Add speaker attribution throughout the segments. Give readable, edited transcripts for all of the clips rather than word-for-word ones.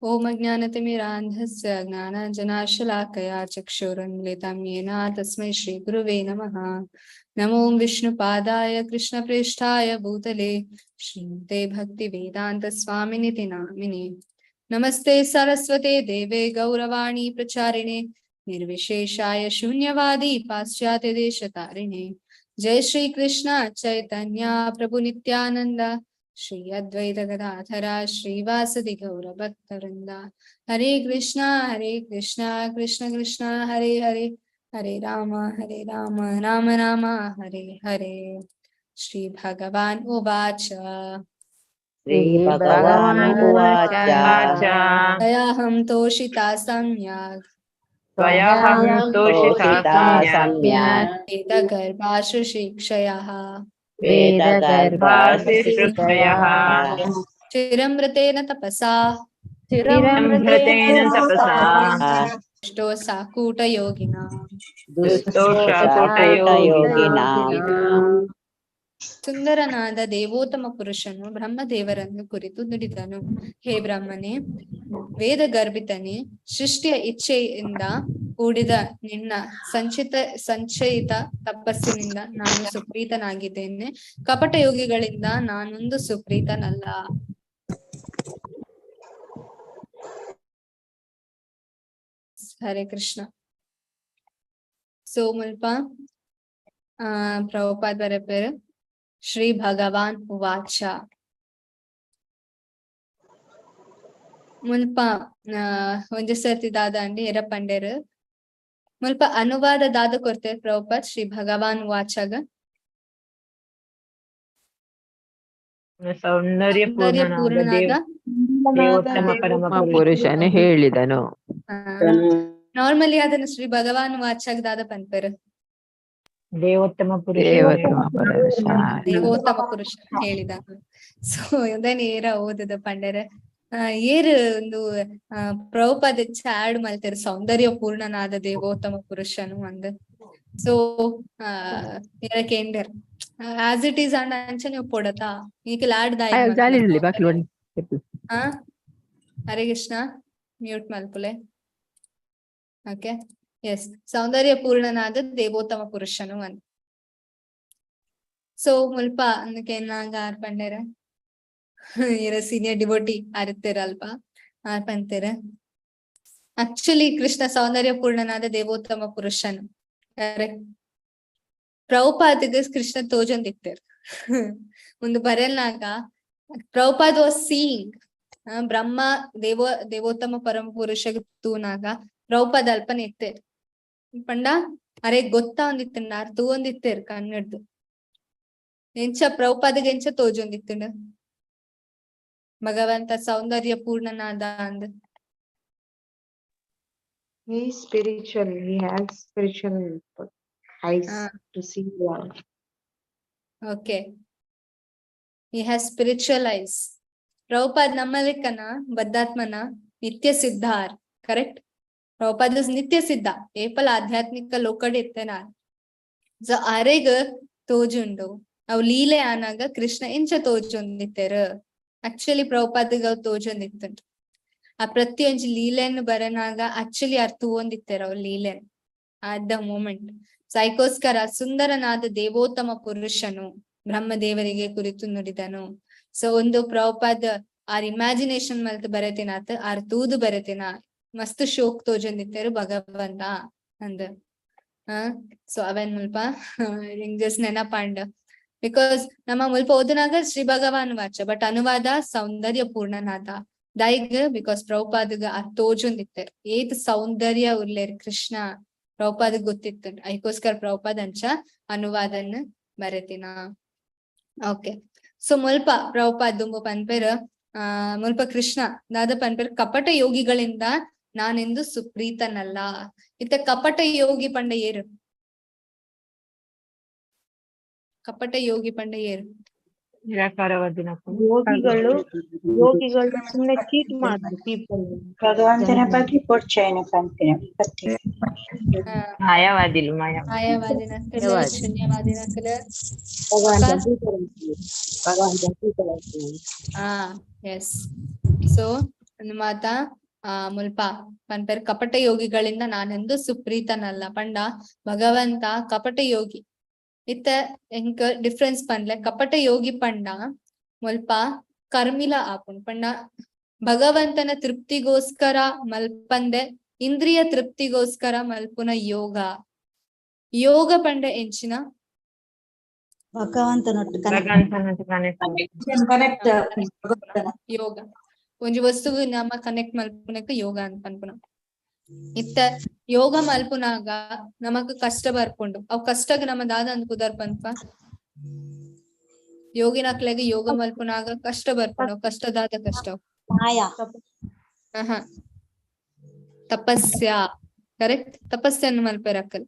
Speaker 1: ॐ अज्ञानतिमिरान्धस्य ज्ञानाञ्जनाशलाकया चक्षुरुन्मिलितं येन तस्मै श्रीगुरुवे नमः। नमो विष्णुपादाय कृष्णप्रेष्ठाय भूतले श्रीमते भक्तिवेदान्तस्वामिनिति नामिने। नमस्ते सरस्वते देवे गौरवाणी प्रचारिणे निर्विशेषाय शून्यवादी पाश्चात्य देशतारिणे। जय श्री कृष्ण चैतन्य प्रभु नित्यानंद श्री अद्वैत गदाधर श्रीवासदि गौर भक्तवृंद। हरे कृष्णा कृष्ण कृष्ण हरे हरे, हरे राम राम राम हरे हरे। श्री भगवान उवाच।
Speaker 2: श्री भगवान् उवाच।
Speaker 1: तयाहं तोषिता सम्यक्
Speaker 3: त्वयाहं तोषिता
Speaker 2: तोषिता
Speaker 3: सम्यक्
Speaker 2: सम्यक्
Speaker 1: वेदगर्भाशुशिक्षयः
Speaker 2: वेदगर्भाशुश्रुतयः
Speaker 1: चिरमृतेन तपसा
Speaker 3: चिरमृतेन तपसा
Speaker 1: दुष्टो साकूटयोगिना।
Speaker 2: दुष्टोषाकूटयोगिनाम्.
Speaker 1: ಸುಂದರನಾದ ದೇವೋತ್ತಮ ಪುರುಷನು ಬ್ರಹ್ಮದೇವರನ್ನು ಕುರಿತು ನುಡಿದನು. ಹೇ ಬ್ರಹ್ಮನೇ, ವೇದ ಗರ್ಭಿತನೇ, ಸೃಷ್ಟಿಯ ಇಚ್ಛೆಯಿಂದ ಕೂಡಿದ ನಿನ್ನ ಸಂಚಯಿತ ತಪಸ್ಸಿನಿಂದ ನಾನು ಸುಪ್ರೀತನಾಗಿದ್ದೇನೆ. ಕಪಟ ಯೋಗಿಗಳಿಂದ ನಾನೊಂದು ಸುಪ್ರೀತನಲ್ಲ. ಹರೇ ಕೃಷ್ಣ. ಸೊ ಮುಲ್ಪ ಪ್ರಭುಪಾದ್ ಬರೆಪೇರು ಶ್ರೀ ಭಗವಾನ್ ಉವಾಚ. ಮುಲ್ಪ ಒಂಜಿ ಸರ್ತಿ ದಾದ ಅಂಡಿ ಎರ ಪಂಡೇರು ಮುಲ್ಪ ಅನುವಾದ ದಾದ ಕೊರ್ತೆ ಪ್ರಭುಪಾದ್ ಶ್ರೀ ಭಗವಾನ್ ಉವಾಚಗ.
Speaker 3: ಸೌಂದರ್ಯ
Speaker 1: ಸೌಂದರ್ಯ
Speaker 3: ಪೂರ್ಣನಾದ
Speaker 1: ಪೂರ್ಣನಾದ
Speaker 3: ದೇವೋತ್ತಮ ಪರಮ
Speaker 4: ಪುರುಷನು ಹೇಳಿದನು.
Speaker 1: ನಾರ್ಮಲಿ ಅದನ್ನು ಶ್ರೀ ಭಗವಾನ್ ವಾಚಾಗ ದಾದ ಪನ್ಪೇರು
Speaker 3: ದೇವೋತ್ತಮ ಪುರುಷ
Speaker 4: ದೇವೋತ್ತಮ ಪುರುಷ.
Speaker 1: ದೇವೋತ್ತಮ ಪುರುಷ ಹೇಳಿದ. ಸೊ ಅದನ್ನ ಏರ ಓದದ ಪಂಡರ ಏರು ಒಂದು ಪ್ರಭುಪಾದ ಆಡ್ ಮಲ್ತೇರು ಸೌಂದರ್ಯ ಪೂರ್ಣನಾದ ದೇವೋತ್ತಮ ಪುರುಷನು ಅಂದ್. ಸೊ ಏರ ಕೇಂಡರ್ ಆಸ್ it is and ಅಂಚನೆ ಒಪ್ಪೊಡತಾ ಈಕಲ್ ಆಡ್ ದಾಯಿ
Speaker 4: ಜಾಲಿ ಇರ್ಲಿ ಬಾಕಿ ಒಂದ್
Speaker 1: ಹಾ. ಹರೇ ಕೃಷ್ಣ ಮ್ಯೂಟ್ ಮಲ್ಪುಲೆ. ಓಕೆ ಎಸ್, ಸೌಂದರ್ಯ ಪೂರ್ಣನಾದ ದೇವೋತ್ತಮ ಪುರುಷನು ಅಂತ. ಸೊ ಮುಲ್ಪ ಅಂದಕ್ಕೆ ಆರ್ ಪಂಡೇರ ಇರ ಸೀನಿಯರ್ ಡಿವೋಟಿ ಆರಿತ್ತೇರ ಅಲ್ಪ ಆರ್ ಪಂತೇರ. ಆಕ್ಚುಲಿ ಕೃಷ್ಣ ಸೌಂದರ್ಯ ಪೂರ್ಣನಾದ ದೇವೋತ್ತಮ ಪುರುಷನು ಕರೆಕ್ಟ್. ಪ್ರಭುಪಾದಿಗೆ ಕೃಷ್ಣ ತೋಜೊಂದಿತ್ತೇರ್ ಒಂದು ಬರೆಲ್ನಾಗ ಪ್ರಭುಪಾದ್ ವಾಸ್ ಸೀಯಿಂಗ್ ಬ್ರಹ್ಮ ದೇವೋತ್ತಮ ಪರಮ ಪುರುಷ ತೂನಾಗ ಪ್ರಭುಪಾದ ಅಲ್ಪನೆ ಇತ್ತೇರ್ ಪಂಡ ಅರೆ ಗೊತ್ತಾ ಒಂದಿತ್ತಂಡ ಆರ್ ತೂವೊಂದಿತ್ತೇರ್ ಕನ್ನಡ್ದು ಎಂಚ ಪ್ರಭುಪಾದಿಗೆ ಎಂಚ ತೋಜೊಂದಿತ್ತಂಡ ಭಗವಂತ ಸೌಂದರ್ಯ ಪೂರ್ಣನಾದ ಅಂದ್.
Speaker 5: He is spiritual. He has spiritual eyes to see God.
Speaker 1: Okay. He has spiritual eyes. Prabhupada ನಮ್ಮಲಿಕ್ಕನ ಬದ್ಧಾತ್ಮನ ನಿತ್ಯ ಸಿದ್ಧಾರ್ ಕರೆಕ್ಟ್. ಪ್ರಭುಪಾದ is ನಿತ್ಯ ಸಿದ್ಧ ಏಪಲ್ ಆಧ್ಯಾತ್ಮಿಕ ಲೋಕಡೆ ಇತ್ತೇನ. ಸೊ ಅರೆಗ್ ತೋಜುಂಡು ಅವ್ ಲೀಲೆ ಆನಾಗ ಕೃಷ್ಣ ಎಂಚ ತೋಜೊಂದಿತ್ತೇರ. ಆಕ್ಚುಲಿ ಪ್ರಭುಪಾದಗ ಅವ್ ತೋಜೊಂದಿತ್ತುಂಡು. ಆ ಪ್ರತಿಯೊಂಜಿ ಲೀಲೆಯನ್ನು ಬರನಾಗ ಆಕ್ಚುಲಿ ಅರ್ ತೂವೊಂದಿತ್ತೇರ ಅವ್ ಲೀಲೆ ಅಟ್ the moment. So ಅದಕ್ಕೋಸ್ಕರ ಸುಂದರನಾದ ದೇವೋತ್ತಮ ಪುರುಷನು ಬ್ರಹ್ಮದೇವರಿಗೆ ಕುರಿತು ನುಡಿದನು. ಸೊ ಒಂದು ಪ್ರಭುಪಾದ ಆರ್ ಇಮ್ಯಾಜಿನೇಷನ್ ಮಲ್ತ್ ಬರೆತಿನಾತ್ ಆರ್ ತೂದು ಬರೆತಿನ ಮಸ್ತ್ ಶೋಕ್ ತೋಜೊಂದಿತ್ತೇರು ಭಗವಂತ ಅಂದ್. ಸೊ ಅವನ್ ಮುಲ್ಪ ಜಸ್ಟ್ ನೆನಪಾಂಡ because ನಮ್ಮ ಮುಲ್ಪ ಓದುನಾಗ ಶ್ರೀ ಭಗವಾನ್ ವಾಚ ಬಟ್ ಅನುವಾದ ಸೌಂದರ್ಯ ಪೂರ್ಣನಾದ ದೈಗ್ because ಪ್ರಭುಪಾದಗ ಆ ತೋಜೊಂದಿತ್ತೇರ್ ಏತ್ ಸೌಂದರ್ಯ ಉರ್ಲೇರ್ ಕೃಷ್ಣ ಪ್ರಭುಪಾದಗ್ ಗೊತ್ತಿತ್ತು. ಅದಕ್ಕೋಸ್ಕರ ಪ್ರಭುಪಾದ ಅಂಚ ಅನುವಾದನ್ ಬರೆತಿನ. ಓಕೆ ಸೊ ಮುಲ್ಪ ಪ್ರಭುಪಾದ ದುಂಬು ಪನ್ಪೇರ್ ಮುಲ್ಪ ಕೃಷ್ಣ ದಾದ ಪನ್ಪೇರ್ ಕಪಟ ಯೋಗಿಗಳಿಂದ ನಾನೆಂದು ಸುಪ್ರೀತನಲ್ಲ. ಇತ್ತ ಕಪಟ ಯೋಗಿ ಪಂಡ ಏರು? ಕಪಟ ಯೋಗಿ ಪಂಡ ಏರು?
Speaker 3: ನಿರಾಕಾರವಾದಿನ
Speaker 5: ಯೋಗಿಗಳು ಯೋಗಿಗಳು ಸುಮ್ನೆ ಚೀಟ್ ಮಾಡ್ತಾರೆ ಪೀಪಲ್.
Speaker 6: ಭಗವಂತನ ಬಗ್ಗೆ ಪೊರ್ಚೈನ ಪಂಪಿನ ಪತ್ತೆ.
Speaker 3: ಮಾಯಾವಾದಿಲು ಮಾಯಾ
Speaker 1: ಮಾಯಾವಾದಿನಕಲ ಶೂನ್ಯವಾದಿನಕಲ.
Speaker 6: ಭಗವಂತ
Speaker 1: ಹಾ ಎಸ್. ಸೊ ಒಂದು ಮಾತ ಆ ಮುಲ್ಪ ಪನ್ಪೆರ್ ಕಪಟ ಯೋಗಿಗಳಿಂದ ನಾನೆಂದು ಸುಪ್ರೀತನಲ್ಲ. ಪಂಡ ಭಗವಂತ ಕಪಟ ಯೋಗಿ ಇತ್ತ ಎಂಕ್ ಡಿಫ್ರೆನ್ಸ್ ಪನ್ಲೆ. ಕಪಟ ಯೋಗಿ ಪಂಡ ಮುಲ್ಪ ಕರ್ಮಿಲ ಆಪುಂಡು. ಪಂಡ ಭಗವಂತನ ತೃಪ್ತಿಗೋಸ್ಕರ ಮಲ್ಪಂದೆ ಇಂದ್ರಿಯ ತೃಪ್ತಿಗೋಸ್ಕರ ಮಲ್ಪುನ ಯೋಗ. ಯೋಗ ಪಂಡ ಎಂಚಿನ?
Speaker 6: ಭಗವಂತನೊಟ್ಟು ಕನೆಕ್ಟ್.
Speaker 3: ಭಗವಂತನೊಟ್ಟು ಕನೆಕ್ಟ್.
Speaker 5: ಕನೆಕ್ಟ್.
Speaker 1: ಯೋಗ ಒಂಜಿ ವಸ್ತುಗು ನಮ ಕನೆಕ್ಟ್ ಮಲ್ಪುನಕ ಯೋಗ ಅಂತ ಪನ್ಪುನ. ಇತ್ತ ಯೋಗ ಮಲ್ಪುನಾಗ ನಮಕ್ ಕಷ್ಟ ಬರ್ಪುಂಡು. ಅವ್ ಕಷ್ಟಗ್ ನಮ ದಾದ ಅಂದ್ ಪುದರ್ ಪನ್ಪ? ಯೋಗಿನಕ್ಲೆಗ್ ಯೋಗ ಮಲ್ಪುನಾಗ ಕಷ್ಟ ಬರ್ಪುಂಡು. ಕಷ್ಟ ದಾದ ಕಷ್ಟ?
Speaker 6: ಮಾಯಾ.
Speaker 1: ತಪಸ್ಯ. ಕರೆಕ್ಟ್. ತಪಸ್ಸನ್ನು ಮಲ್ಪೆರ್ ಅಕ್ಕಲ್.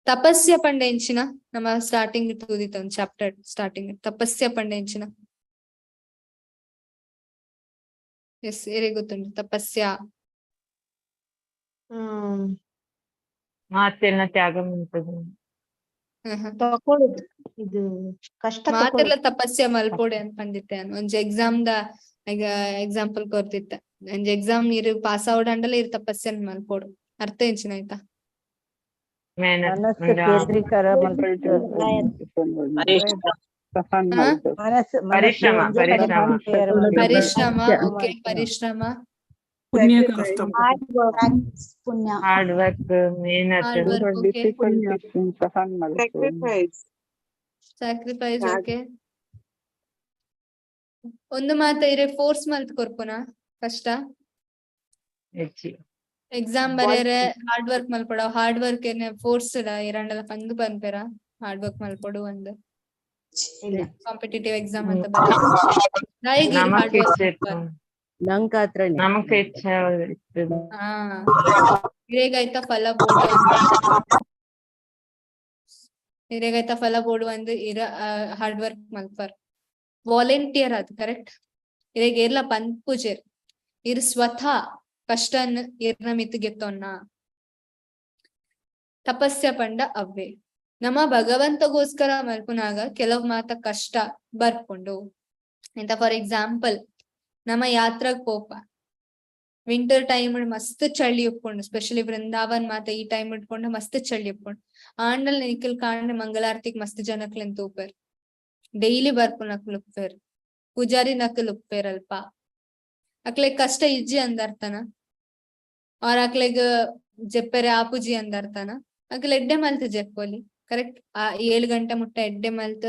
Speaker 1: ತಪಸ್ಯ ಪಂಡ ಎಂಚಿನ? ನಮ್ಮ ಸ್ಟಾರ್ಟಿಂಗ್ ತೂದಿತ್ತ ಒಂದ್ ಚಾಪ್ಟರ್ ಸ್ಟಾರ್ಟಿಂಗ್. ತಪಸ್ಯ ಪಂಡ ಎಂಚಿನ? ಎಸ್, ಏರೆಗ್ ಗೊತ್ತುಂಟು ತಪಸ್ಯ?
Speaker 3: ಮಾತೆಲ್ಲ ತ್ಯಾಗ ಮಲ್ಪುದು.
Speaker 5: ತಕೊಳ್ಳುದು, ಇದು ಕಷ್ಟ.
Speaker 1: ಮಾತೆಲ್ಲ ತಪಸ್ಯ ಮಲ್ಪೊಡೆ ಅಂತ ಪಂದಿತ್ತೆ. ಒಂಜಿ ಎಕ್ಸಾಮ್ ದ ಎಕ್ಸಾಂಪಲ್ ಕೊರ್ತಿತ್ತೆ. ಒಂಜಿ ಎಕ್ಸಾಮ್ ಇರು ಪಾಸ್ ಆವಡ್ ಅಂಡಲ ಇರ್ ತಪಸ್ಯನ್ ಮಲ್ಪೊಡು. ಅರ್ಥ ಎಂಚಿನ ಆಯ್ತಾ?
Speaker 3: ಮೆಹನತ್.
Speaker 7: ಮನಸ್ಸು ಕೇಂದ್ರೀಕರ ಮಲ್ಪುದು. ಮನಸ್ಸು ಮನಸ್ಸು
Speaker 3: ಪರಿಶ್ರಮ,
Speaker 7: ಒಂಜೇ ಕಡೆ
Speaker 3: ಪರಿಶ್ರಮ.
Speaker 7: ಕೇರ್ ಮಲ್ಪುದು.
Speaker 1: ಪರಿಶ್ರಮ. ಓಕೆ, ಪರಿಶ್ರಮ.
Speaker 6: ಪುಣ್ಯ.
Speaker 3: ಹಾರ್ಡ್ ವರ್ಕ್, ಮೆಹನತ್.
Speaker 1: Hard work, okay.
Speaker 5: Sacrifice.
Speaker 1: Sacrifice, okay. ಒಂದು ಮಾತ ಇರೆ ಫೋರ್ಸ್ ಮಲ್ತ್ ಕೊರ್ಪುನ ಕಷ್ಟ?
Speaker 3: ಹೆಚ್ಚಿ.
Speaker 1: ಎಕ್ಸಾಮ್ ಬರೆಯರೆ ಹಾರ್ಡ್ ವರ್ಕ್ ಮಲ್ಪೊಡ. ಹಾರ್ಡ್ ವರ್ಕ್ ಏನೆ ಫೋರ್ಸ್ ಇರಂಡಲ ಪಂದ್ ಪನ್ಪೆರ ಹಾರ್ಡ್ ವರ್ಕ್ ಮಲ್ಪೊಡು ಒಂದ್
Speaker 5: ಇಲ್ಲ.
Speaker 1: ಕಾಂಪಿಟೇಟಿವ್ ಎಕ್ಸಾಮ್ ಅಂತ ಬರೆಯರೆ
Speaker 3: ನಮಕ್
Speaker 1: ಹಾರ್ಡ್ ವರ್ಕ್.
Speaker 3: ಇಚ್ಛೆ ಇತ್ತು.
Speaker 2: ನಂಕಾತ್ರನೆ.
Speaker 3: ನಮಕ್ ಇಚ್ಛೆ ಇತ್ತು.
Speaker 1: ಹಾ, ಇರೆಗಾಯ್ತ ಫಲ ಬೋಡು, ಇರೆಗಾಯ್ತ ಫಲ ಬೋಡು ಅಂದ್ ಇರ ಹಾರ್ಡ್ ವರ್ಕ್ ಮಲ್ಪರ್. ವಾಲಂಟಿಯರ್ ಅದು ಕರೆಕ್ಟ್. ಇರೆಗ್ ಏರ್ಲ ಪನ್ಪುಜೆರ್, ಇರ್ ಸ್ವತಃ ಕಷ್ಟನ್ ಇರ್ನ ಮಿತ್ ಗೆತ್ತೊನ್ನ. ತಪಸ್ಯ ಪಂಡ ಅವ್ವೆ. ನಮ್ಮ ಭಗವಂತಗೋಸ್ಕರ ಮಲ್ಪುನಾಗ ಕೆಲವು ಮಾತ ಕಷ್ಟ ಬರ್ಪುಂಡು ಎಂತ. ಫಾರ್ ಎಕ್ಸಾಂಪಲ್, ನಮ್ಮ ಯಾತ್ರಗ್ ಪೋಪ, ವಿಂಟರ್ ಟೈಮ್ ಮಸ್ತ್ ಚಳಿ ಉಪ್ಪುಂಡು. ಸ್ಪೆಷಲಿ ವೃಂದಾವನ್ ಮಾತ ಈ ಟೈಮ್ ಇಟ್ಕೊಂಡು ಮಸ್ತ್ ಚಳಿ ಉಪ್ಪುಂಡು. ಆಂಡಲ್ ನಿಖಲ್ ಕಾಂಡ ಮಂಗಳಾರತಿಗ್ ಮಸ್ತ್ ಜನಕ್ಲೆನ್ ತೂಪೆರ್. ಡೈಲಿ ಬರ್ಪುನಕ್ಲು ಉಪ್ಪೆರ್, ಪೂಜಾರಿ ನಕಲ್ ಉಪ್ಪೆರ್ ಅಲ್ಪ. ಅಕ್ಲೆಗ್ ಕಷ್ಟ ಇಜ್ಜಿ ಅಂದರ್ತನ? ಅವ್ರ ಅಕ್ಲೆಗ್ ಜೆಪ್ಪೆರೆ ಆಪುಜಿ ಅಂದರ್ತನ? ಅಕ್ಲೆ ಎಡ್ಡೆ ಮಲ್ತ್ ಜೆಪ್ಪೊಲಿ, ಕರೆಕ್ಟ್. ಆ 7 ಗಂಟೆ ಮುಟ್ಟ ಎಡ್ಡೆ ಮಲ್ತ್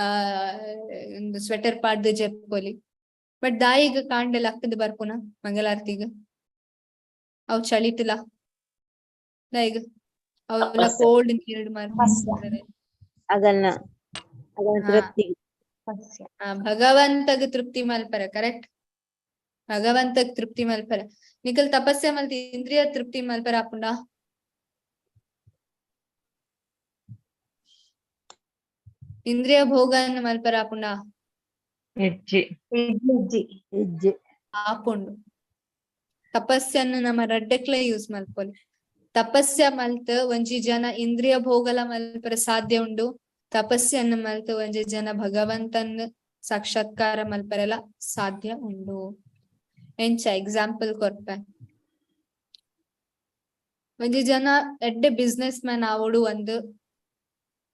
Speaker 1: ಆ ಒಂದು ಸ್ವೆಟರ್ ಪಾಡ್ದು ಜೆಪ್ಪೊಲಿ. ಬಟ್ ದಾಯಿಗ್ ಕಾಂಡೆ ಲಕ್ಕದ್ ಬರ್ಪುನ ಮಂಗಳಾರತಿಗ್ ಅವ್ ಚಳಿಟಿಲ ದಾಯಿಗ್ ಅವೆಲ್ಲ
Speaker 2: ತಪಸ್ಸೆ.
Speaker 1: ಕೋಲ್ಡ್ ನೀರ್
Speaker 6: ತಪಸ್ಸೆ.
Speaker 2: ಅದನ್ನ ಅದನ್ನ ತೃಪ್ತಿ.
Speaker 1: ಭಗವಂತಗ್ ತೃಪ್ತಿ ಮಲ್ಪರ, ಕರೆಕ್ಟ್. ಭಗವಂತಗ್ ತೃಪ್ತಿ ಮಲ್ಪರ. ನಿಕಲ್ ತಪಸ್ಸೆ ಮಲ್ತಿ ಇಂದ್ರಿಯ ತೃಪ್ತಿ ಮಲ್ಪರ ಆಪುಂಡ? ಇಂದ್ರಿಯ ಭೋಗನ್ ಮಲ್ಪರ ಆಪುಂಡ?
Speaker 3: ಹೆಚ್ಚಿ.
Speaker 5: ಇಜ್ಜಿ.
Speaker 7: ಇಜ್ಜಿ.
Speaker 1: ಆಪುಂಡು. ತಪಸ್ಸನ್ನು ನಮ್ಮ ರಡ್ಡೆಕ್ಲೆ ಯೂಸ್ ಮಲ್ಪೊಲಿ. ತಪಸ್ಯ ಮಲ್ತ್ ಒಂಜಿ ಜನ ಇಂದ್ರಿಯ ಭೋಗಲ ಮಲ್ಪರ ಸಾಧ್ಯ ಉಂಡು. ತಪಸ್ಸನ್ನು ಮಲ್ತ್ ಒಂಜಿ ಜನ ಭಗವಂತನ್ ಸಾಕ್ಷಾತ್ಕಾರ ಮಲ್ಪರೆಲ ಸಾಧ್ಯ ಉಂಡು. ಎಂಚ ಎಕ್ಸಾಂಪಲ್ ಕೊರ್ಪೆ. ಒಂಜಿ ಜನ ಎಡ್ಡೆ ಬಿಸ್ನೆಸ್ ಮ್ಯಾನ್ ಆವೊಡು ಒಂದು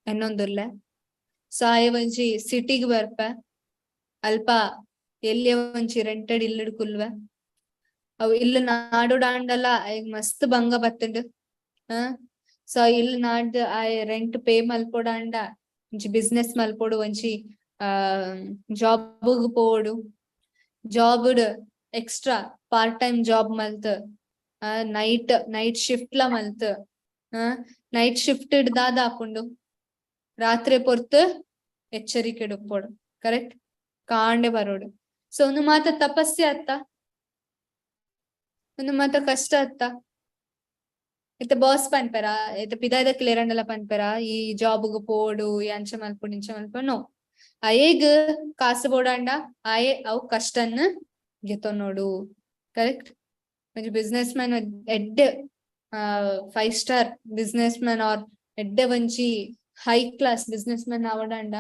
Speaker 1: ಎನ್ನೊಂದುಲ್ಲೆ. ಸೊ ಆಯೆ ಒಂಜಿ ಸಿಟಿಗ್ ಬರ್ಪೆ, ಅಲ್ಪ ಎಲ್ಲಿಯ ಒಂಜಿ ರೆಂಟೆಡ್ ಇಲ್ಲಡ್ ಕುಲ್ವೆ. ಅವು ಇಲ್ಲು ನಾಡುಡಾಂಡಲ ಆಯಗ್ ಮಸ್ತ್ ಭಂಗ ಬತ್ತುಂಡು. ಸೊ ಇಲ್ಲು ನಾಡ್ ಆಯೆ ರೆಂಟ್ ಪೇ ಮಲ್ಪೊಡಾಂಡ ಒಂಜಿ ಬಿಸ್ನೆಸ್ ಮಲ್ಪೊಡು, ಒಂಜಿ ಜಾಬ್ ಪೋವೊಡು. Job extra part time job ಮಲ್ತ್ ನೈಟ್ ನೈಟ್ ಶಿಫ್ಟ್ ಲ ಮಲ್ತ್ ನೈಟ್ ಶಿಫ್ಟ್ ದಾದ ಆಪುಂಡು? ರಾತ್ರಿ ಪೊರ್ತು ಎಚ್ಚರಿಕೆ ಉಪ್ಪೊಡು, ಕರೆಕ್ಟ್. ಕಾಂಡೆ ಬರೋಡು. ಸೊ ಒಂದು ಮಾತ ತಪಸ್ಸೆ ಅತ್ತ, ಒಂದು ಮಾತ ಕಷ್ಟ ಅತ್ತ. ಇತ್ತೆ ಬಾಸ್ ಪನ್ಪೆರ, ಇತ್ತೆ ಪಿದಾಯ್ದ ಕ್ಲಿಯರ್ ಪನ್ಪೆರ ಈ ಜಾಬ್ಗ್ ಪೋಡು, ಈ ಅಂಚ ಮಲ್ಪೊಡು ಇಂಚ ಮಲ್ಪೊಡು? ನೋ, ಅಯೇಗ್ ಕಾಸು ಬೋಡಾಂಡ ಆಯೆ ಅವು ಕಷ್ಟನ್ ಗೆತೊನೊಡು, ಕರೆಕ್ಟ್. ಒಂಜಿ ಬಿಸ್ನೆಸ್ ಮ್ಯಾನ್ ಎಡ್ಡೆ 5 ಸ್ಟಾರ್ ಬಿಸ್ನೆಸ್ ಮ್ಯಾನ್ ಆರ್ ಎಡ್ಡೆ ಒಂಜಿ ಹೈ ಕ್ಲಾಸ್ ಬಿಸ್ನೆಸ್ ಮ್ಯಾನ್ ಆವಡಾಂಡ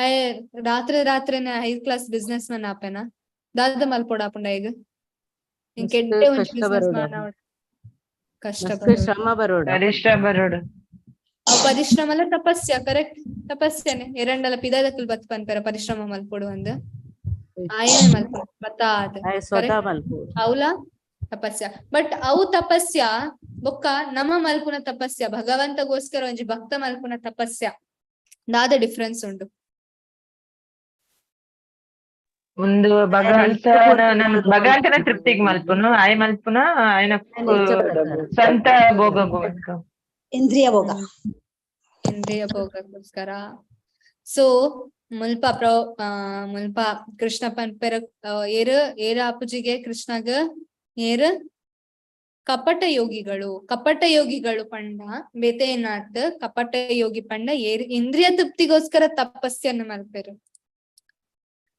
Speaker 1: ಆಯೆ ರಾತ್ರಿ ರಾತ್ರಿನೆ ಹೈ ಕ್ಲಾಸ್ ಬಿಸ್ನೆಸ್ ಮ್ಯಾನ್ ಆಪೆನ? ದಾದ ಮಲ್ಪೊಡಾಪುಂಡ ಈಗ.
Speaker 2: ಮಸ್ತ್
Speaker 1: ಎಡ್ಡೆ ಒಂಜಿ
Speaker 2: ಕಷ್ಟ
Speaker 1: ಬಿಸ್ನೆಸ್
Speaker 2: ಬರೋಡು.
Speaker 1: ಮ್ಯಾನ್ ಆವಡ್, ಕಷ್ಟ
Speaker 2: ಮಸ್ತ್
Speaker 1: ಬರೋಡು.
Speaker 2: ಶ್ರಮ ಬರೋಡ.
Speaker 3: ಪರಿಶ್ರಮ ಬರೋಡು.
Speaker 1: ಅವು ಪರಿಶ್ರಮ ಅಲ್ಲ, ತಪಸ್ಯ, ಕರೆಕ್ಟ್, ತಪಸ್ಯನೆ. ಎರಂಡಲ ಪಿದಾದಕುಲ್ ಬತ್ ಪನ್ಪೆರ ಪರಿಶ್ರಮ ಮಲ್ಪೊಡು ಅಂದ್. ಆಯನೆ ಮಲ್ಪೊಡು ಬತ್ತಾದ್.
Speaker 2: ಆಯ್ ಸ್ವತಃ
Speaker 1: ಕರೆಕ್ಟ್.
Speaker 2: ಮಲ್ಪೊಡು.
Speaker 1: ಅವ್ಲ ತಪಸ್ಯ, ಬಟ್ ಅವು ತಪಸ್ಯ ಬೊಕ್ಕ ನಮ ಮಲ್ಪುನ ತಪಸ್ಯ, ಭಗವಂತಗೋಸ್ಕರ ಒಂಜಿ ಭಕ್ತ ಮಲ್ಪುನ ತಪಸ್ಯ ದಾದ ಡಿಫ್ರೆನ್ಸ್ ಉಂಡು?
Speaker 3: ಒಂದು ಭಗವಂತನ ಭಗವಂತನ ತೃಪ್ತಿಗ್ ಮಲ್ಪುನು, ಆಯ್ ಮಲ್ಪುನ ಆಯ್ನ ಸ್ವಂತ ಭೋಗ.
Speaker 6: ಇಂದ್ರಿಯ ಭೋಗ.
Speaker 1: ಇಂದ್ರಿಯ ಭೋಗಕ್ಕೋಸ್ಕರ. ಸೊ ಮುಲ್ಪ ಮುಲ್ಪ ಕೃಷ್ಣ ಪನ್ಪೆರ ಏರು ಏರ ಅಪುಜಿಗೆ ಕೃಷ್ಣಗ ಏರು ಕಪಟ ಯೋಗಿಗಳು. ಕಪಟ ಯೋಗಿಗಳು ಪಂಡ ಬೇತೆ ಏನಾತ್, ಕಪಟ ಯೋಗಿ ಪಂಡ ಏರ್ ಇಂದ್ರಿಯ ತೃಪ್ತಿಗೋಸ್ಕರ ತಪಸ್ಸನ್ನು ಮಲ್ಪೆರು.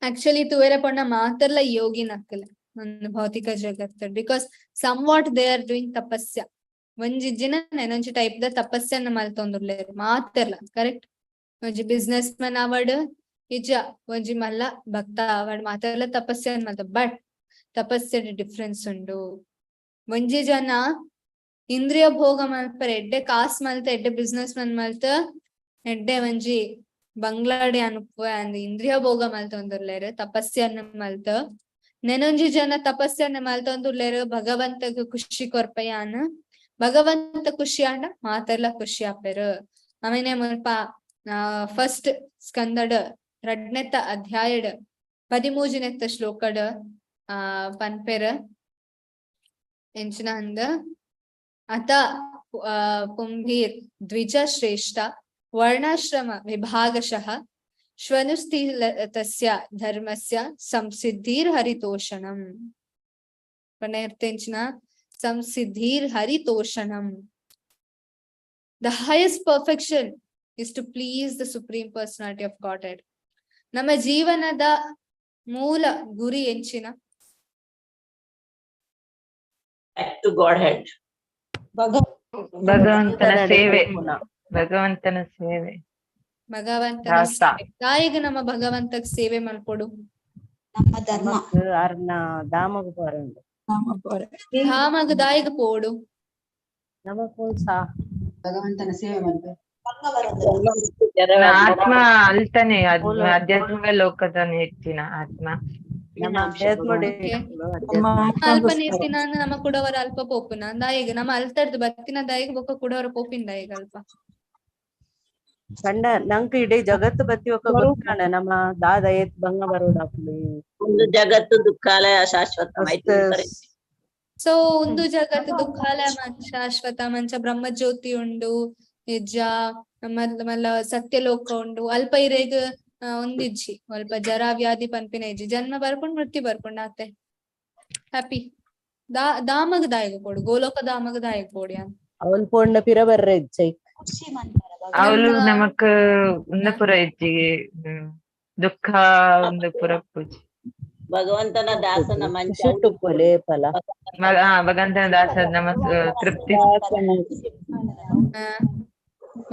Speaker 1: ಆಕ್ಚುಲಿ ತುವೇರ ಪಂಡ ಮಾತರ್ಲ ಯೋಗಿ ನಕ್ಕಲ ಒಂದು ಭೌತಿಕ ಜಗತ್ತು, because somewhat they are doing ತಪಸ್ಯ. ಒಂಜಿ ಜಿನ ನೆನೊಂಜಿ ಟೈಪ್ ದ ತಪಸ್ಸನ್ನು ಮಲ್ತೊಂದುಲ್ಲೆರ್ ಮಾತೆರ್ಲ, ಕರೆಕ್ಟ್? ಒಂಜಿ ಬಿಸ್ನೆಸ್ ಮ್ಯಾನ್ ಆವಡ್ ಇಜ್ಜ ಒಂಜಿ ಮಲ್ಲ ಭಕ್ತ ಆವಡ್ ಮಾತೆರ್ಲ ತಪಸ್ಸನ್ನು ಮಲ್ತ, ಬಟ್ ತಪಸ್ಸೆಡ್ ಡಿಫ್ರೆನ್ಸ್ ಉಂಡು. ಒಂಜಿ ಜನ ಇಂದ್ರಿಯ ಭೋಗ ಮಲ್ಪರೆ ಎಡ್ಡೆ ಕಾಸ್ ಮಲ್ತ, ಎಡ್ಡೆ ಬಿಸ್ನೆಸ್ ಮ್ಯಾನ್ ಮಲ್ತ, ಎಡ್ಡೆ ಒಂಜಿ ಬಂಗ್ಲಾಡೆ ಅನುಪುವೆ ಅಂದ್ ಇಂದ್ರಿಯ ಭೋಗ ಮಲ್ತೊಂದುಲ್ಲೆರ್ ತಪಸ್ಸನ್ನು ಮಲ್ತ. ನೆನೊಂಜಿ ಜನ ತಪಸ್ಸನ್ನು ಮಲ್ತೊಂದುಲ್ಲೆರ್ ಭಗವಂತಗ್ ಖುಷಿ ಕೊರ್ಪಯಾನ್, ಭಗವಂತ ಖುಷಿ ಆಂಡ ಮಾತೆರ್ಲ ಖುಷಿ ಆಪೆರ್. ಆಮೇಲೆ ಮುಲ್ಪ ಫಸ್ಟ್ ಸ್ಕಂದಡ್ ರಡ್ನೆತ್ತ ಅಧ್ಯಾಯಡ್ 13ನೆತ್ತ ಶ್ಲೋಕಡ್ ಪನ್ಪೆರ್ ಎಂಚಿನ ಅಂದ್, ಅತ ಪುಂಭೀರ್ ದ್ವಿಜ ಶ್ರೇಷ್ಠ ವರ್ಣಾಶ್ರಮ ವಿಭಾಗಶಃ ಶ್ವನುಸ್ತಿ ತಸ್ಯ ಧರ್ಮಸ್ಯ ಸಂಸಿದ್ಧಿರ್ ಹರಿತೋಷಣಂ. ಪಂಡ ಸಂಸಿದ್ಧಿರ್ ಹರಿತೋಷಣಂ. The highest perfection is to please the Supreme Personality of Godhead. ನಮ್ಮ ಜೀವನದ ಮೂಲ ಗುರಿ ಎಂಚಿನ?
Speaker 8: Back to Godhead.
Speaker 3: ಭಗವಂತನ ಸೇವೆ, ಭಗವಂತನ ಸೇವೆ,
Speaker 1: ಭಗವಂತನ ಸೇವೆ. ತಾಯಿಗೆ ನಮ್ಮ ಭಗವಂತಗ್ ಸೇವೆ ಮಲ್ಪೊಡು.
Speaker 6: ನಮ್ಮ ಧರ್ಮ.
Speaker 2: ಅರ್ನ ಧಾಮಗ್ ಪೋರಂಡು.
Speaker 1: ಧಾಮಗ್ ದಾಯಿಗ್ ಪೋಡು.
Speaker 2: ನಮಕ್ ಸಾ
Speaker 6: ಭಗವಂತನ ಸೇವೆ ಮಲ್ಪೆ.
Speaker 3: ಆತ್ಮ ಅಲ್ತಾನೆ ಆಧ್ಯಾತ್ಮಿಕ ಲೋಕದ ಹೆಚ್ಚಿನ ಆತ್ಮ.
Speaker 1: ಅಲ್ಪ ನೀರ್ತಿನ ನಮ್ಮ ಕುಡವರ ಅಲ್ಪ ಪೋಪುನ ದಾಯಿಗ್ ನಮ್ಮ ಅಲ್ತರ್ದು ಬತ್ತಿನ ದಾಯಿಗ್ ಬೊಕ್ಕ ಕುಡವರ ಪೋಪಿನ ದಾಯಿಗ್ ಅಲ್ಪ.
Speaker 2: ಕಂಡ ನಂಕ್ ಇಡೀ ಜಗತ್ತು ಬತ್ತಿ ಒಕ್ಕ ಗೊತ್ತಾಂಡ ನಮ್ಮ ದಾದ ಏತ್ ಬಂಗ ಬರೋಡಾಪುಂಡು.
Speaker 8: ಒಂದು ಜಗತ್ತು ದುಃಖಾಲಯ ಶಾಶ್ವತ.
Speaker 1: ಸೊ ಒಂದು ಜಗತ್ತು ದುಃಖಾಲಯ ಶಾಶ್ವತ ಮಂಚ ಬ್ರಹ್ಮಜ್ಯೋತಿ ಉಂಡು ನಿಜ ಮಲ್ಲ ಸತ್ಯಲೋಕ ಉಂಡು. ಅಲ್ಪ ಇರೇಗ್ ಒಂದಿಜ್ಜಿ ಅಲ್ಪ ಜರಾ ವ್ಯಾಧಿ ಪನ್ಪಿನ ಇಜ್ಜಿ, ಜನ್ಮ ಬರ್ಕೊಂಡು ಮೃತ್ಯು ಬರ್ಕೊಂಡು ಆತೆ ಹ್ಯಾಪಿ. ದಾಮಗ್ ದಾಯಗ ಪೋಡು, ಗೋಲೋಕ ದಾಮಗ್ ದಾಯಗ ಪೋಡಿ.
Speaker 2: ಅವಲ್ ಪೋಂಡ ಪಿರ ಬರ್ರೆ ಇಜ್ಜೈ.
Speaker 3: ಅವಳು ನಮಕ್ ಉಂದ ಪುರ ಇಜ್ಜಿ ದುಃಖ ಒಂದು ಪುರ ಪೂಜೆ.
Speaker 8: ಭಗವಂತನ ದಾಸನ ಮಂಚ
Speaker 2: ಫಲ.
Speaker 3: ಭಗವಂತನ ದಾಸ ನಮ್ಮ ತೃಪ್ತಿ.